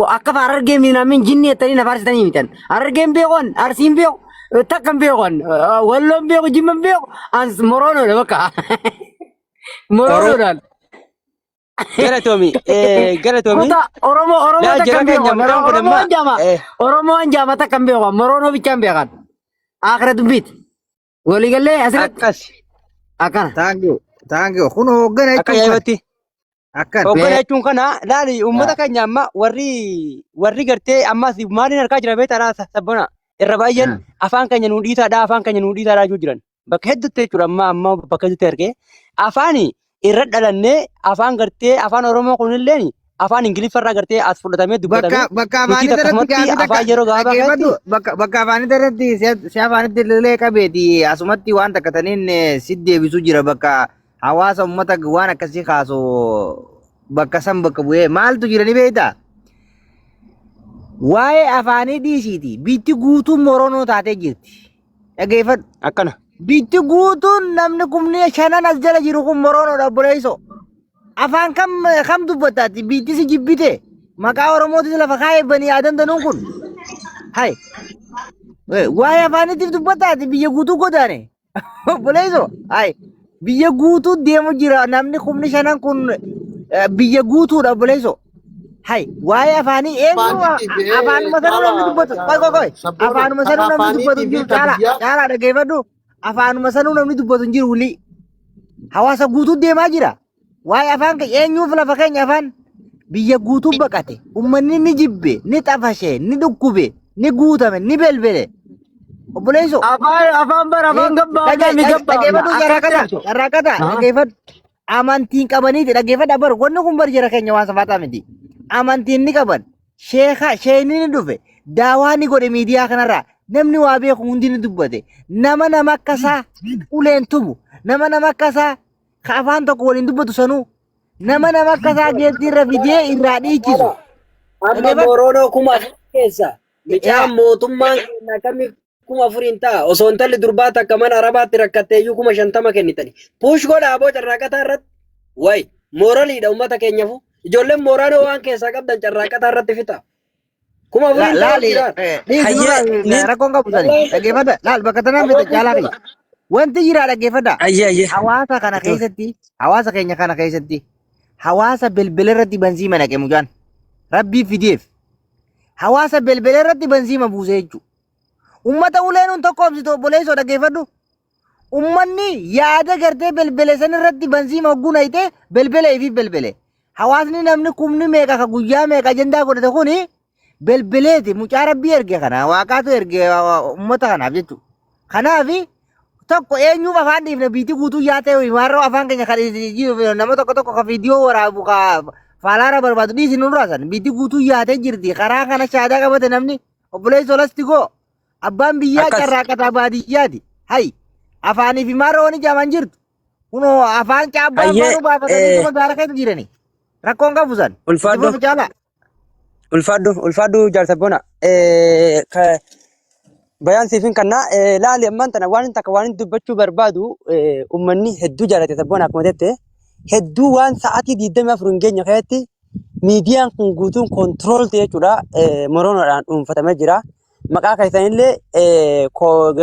akka Harargee minaamin jinni jettanii na faarsitanii mitan. Harargeen beekon, Arsiin beeku, takka hin beekon, Walloon beeku, Jimman beeku, ans Moroonoodha bakka. Moroonoodhaan.
Galatoomi, galatoomi.
Kuta Oromoo Oromoo
Laa
takka
jara
hin
keenya
beekon.
mucaan kun
Oromoo
amma
hanjaama. Oromoo hanjaama takka hin beekon. Moroonoo bichaan beekan. Akira dubbiiti. Waliigallee asirratti
akkas
akkana.
Thank you. Thank you. Kun hooggana
akka
jechuun kana.
yaa'ibatti.
Akkana.
Hoggana jechuun kana laali uummata keenya amma warri gartee ammas maaliin harkaa jira beektaa sabbona irra baay'een afaan keenya nuu dhiitaadha afaan keenya nuu dhiitaadha jechuu jiran bakka hedduutti jechuudha amma amma bakka hedduutti argee afaani irra dhalannee afaan gartee afaan Oromoo kunilleen afaan Ingiliffarraa gartee as fudhatamee
Bakka
dubbatamee
bakka
nuti
afaanii irratti
akkasumatti
gaafii takka
afaan yeroo gabaabaa
dhaggeeffadhu
keessatti
bakka afaanii irratti si afaanitti illee qabeeti asumatti waan takka taniin si deebisu jira bakka hawaasa ummata waan akkasii kaasu bakka san bakka bu'ee maaltu jira ni beektaa? Waa'ee afaanii dhiisiiti biitti guutuun moronoo taatee jirti. Dhaggeeffadhu.
Akkana.
Biitti guutuun namni kumni shanan as jala jiru kun moronoodha obboleessoo. Afaan kam kam dubbataati biitti si jibbite maqaa Oromootis lafa kaa'ee banii aadan danuun kun. Hai. Waa'ee afaaniitiif dubbataati biyya guutuu godaane. Obboleessoo. Hai. Biyya guutuu deemu jira namni kumni shanan kun biyya guutuudha obboleessoo. Hai. Waa'ee afaanii eenyu
Afaaniitii fi
afaanuma sanuu namni
caalaa
dubbatu. Qoy qoy qoy.
sabboona
Afaanuma sanuu namni dubbatu
afaaniitii
hin
fi
jiru. Caalaa
biyyaa
caalaa dhaggeeffadhu. Afaanuma sanuu namni dubbatu hin jiru wulii. Hawaasa guutuu deemaa jira. Waa'ee afaan keenya eenyuuf lafa keenya afaan biyya guutuu baqate. Uummanni ni jibbe, ni xafashe, ni dhukkube, ni guutame, ni belbele. Obboleessoo.
Afaan afaan bara afaan gabbaafna mi gabbaafna.
Dhaggeeffadhu
Akkatti
carraaqata,
ibsu.
carraaqata, dhaggeeffadhu. Amantiin qabaniiti dhaggeeffadha bar wanni kun bar jara keenya waan safaataa miti. Amantiin ni qaban. Sheeka sheeyni ni dhufe. Daawaa ni godhe miidiyaa kanarraa. Namni waa beeku hundi ni dubbate. Nama nama akkasaa uleen tumu. Nama nama akkasaa ka afaan tokko waliin dubbatu sanuu. Nama nama akkasaa geettii irra fidee irraa dhiichisu.
Amma
Dhaggeeffadhu.
Moroonoo 4000 keessa
Yaa
micaan mootummaan keenya akkamii 4000 ta'a. Osoo intalli durbaa takka mana arabaatti rakkattee iyyuu 50,000 kennitani. Puush godha aboo carraaqataa irratti. Wayi mooraliidha uummata keenyafu. Ijoolleen mooraanoo waan keessaa qabdan carraaqataa irratti fixa. 4000 ta'uuf
Laali
jira.
dhiisi
Hayyee
nurraa
ni
rakkoon qabu sani
Wallaahi
dhaggeeffadha laal bakka tanaan
aboo
fida caalaa
puush
kiyya
godha.
wanti jira dhaggeeffadha
Hayyee hayyee.
hawaasa kana
Itti.
keessatti hawaasa keenya kana keessatti hawaasa bilbila irratti bansiima naqe mucaan rabbii fideef hawaasa bilbila irratti bansiima buuse jechuudha ummata uleen hun tokko obsitu obboleessoo dhaggeeffadhu ummanni yaada gartee bilbile san irratti bansiima hogguu nayite bilbila ifiif bilbile hawaasni namni kumni meeqa ka guyyaa meeqa ajandaa godhate kuni Belbeleeti mucaa rabbii erge kana waaqaatu erge uummata kanaaf jechuudha. Kanaaf tokko eenyuuf afaan dhiifne biitii guutuu yaatee maarroo afaan keenya kan nama tokko tokko ka viidiyoo waraabu ka faalaara barbaadu dhiisi nurraa san biitii guutuu yaatee jirti karaa kana shaadaa qabate namni obboleessoo lasti goo abbaan biyyaa
Akkas.
carraaqataa baadiyyaati hay afaanii fi maarroo wani jaaman jirtu kunoo afaan caabbaa
Hayyee
afaanuu baafatanii tuma gaara keessa jirani rakkoon qabu san itti
ulfaadhu
fufu caalaa.
Ulfaadhu ulfaadhu jaarsa bona. Bayaan siifin kanna laali ammaan tana waan takka waan dubbachuu barbaadu uummanni hedduu jaalate sabboon akkuma jette hedduu waan sa'aatii 24 hin geenye keessatti miidiyaan kun guutuun koontirool ta'e jechuudha moroonoodhaan dhuunfatamee jira. Maqaa keessanillee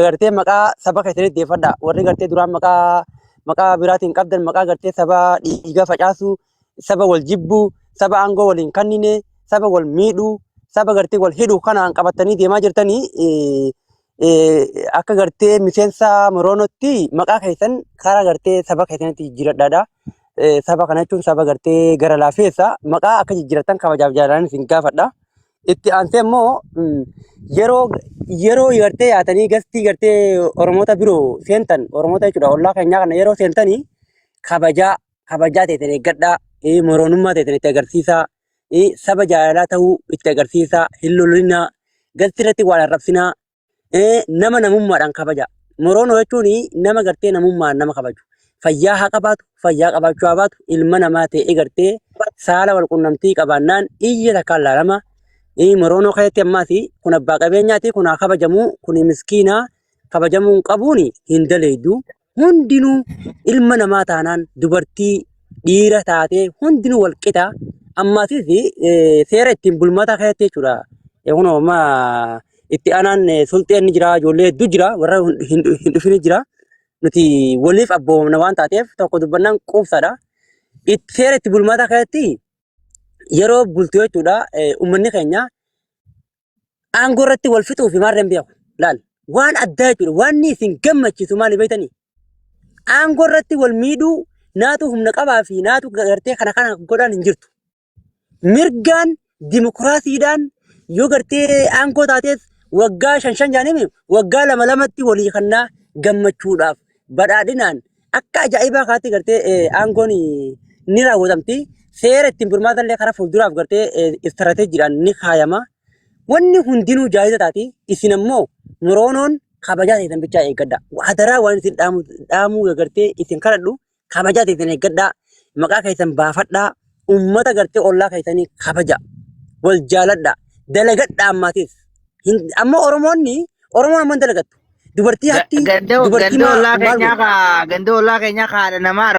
gartee maqaa saba keessanii deeffadha. Warri gartee duraan maqaa maqaa biraatiin qabdan maqaa gartee saba dhiiga facaasu saba wal jibbu, saba aangoo wal hin kannine, saba wal miidhu, saba gartee wal hidhu kanaan qabatanii deemaa jirtanii akka gartee miseensa Moroonootti maqaa keessan karaa gartee saba keessanitti jijjiiradhaadha. Saba kana jechuun saba gartee gara laafeessa maqaa akka jijjiiratan kabajaaf jaalalaan isin gaafadha. Itti aansee immoo yeroo yeroo gartee yaatanii gastii gartee Oromoota biroo seentan Oromoota jechuudha ollaa keenyaa kana yeroo seentanii kabajaa kabajaa teessan eeggadhaa, moroonummaa teessan itti agarsiisaa, saba jaalalaa ta'uu itti agarsiisaa, hin lolinaa, galti irratti waan arrabsinaa, nama namummaadhaan kabaja. Moroonoo jechuun nama gartee namummaan nama kabaju. Fayyaa haa qabaatu, fayyaa qabaachuu haa baatu, ilma namaa ta'ee gartee saala wal qunnamtii qabaannaan iyya takkaan laalama. Moroonoo keessatti ammaas kun abbaa qabeenyaati, kun haa kabajamu, kun miskiinaa kabajamuu hin qabuun hin daleeydu. Hundinuu ilma namaa taanaan dubartii dhiira taatee hundinuu wal qixa. Ammaasis seera ittiin bulmaataa keessatti jechuudha. Kunoo amma itti aanaan sulxeen ni jira, ijoollee hedduu jira, warra hin dhufin jira. Nuti waliif abboomamna waan taateef tokko dubbannaan quubsaadha. Seera itti bulmaataa keessatti yeroo bultu jechuudha uummanni keenya aangoo irratti wal fixuu fi maarreen beeku. Laal waan addaa jechuudha. Waan isin gammachiisu maali beektanii? Aangoo irratti wal miidhuu naatu humna qabaa fi naatu gartee kana kana godhaan hin jirtu. Mirgaan dimokiraasiidhaan yoo gartee aangoo taatees waggaa shan shan jaanimi waggaa lama lamatti walii kannaa gammachuudhaaf badhaadhinaan akka ajaa'ibaa kaatti gartee aangoon ni raawwatamti. Seera ittiin bulmaata illee karaa fuulduraaf gartee istiraateejiidhaan ni kaayama. Wanni hundinuu jaayiza taati. Isin ammoo moroonoon kabajaa teessan bichaa eeggadha. Hadaraa waan isin dhaamu dhaamuu gartee isin kadhadhu kabajaa teessan eeggadhaa. Maqaa keessan baafadhaa. Uummata gartee ollaa keessanii kabaja. Wal jaaladha. Dalagadha ammaatis. Amma Oromoonni Oromoon amma hin dalagattu. Dubartii hatti
Ganda
dubartii
ganda ollaa
maal
keenyaa
godhu?
ka ganda ollaa keenyaa ka haadha namaa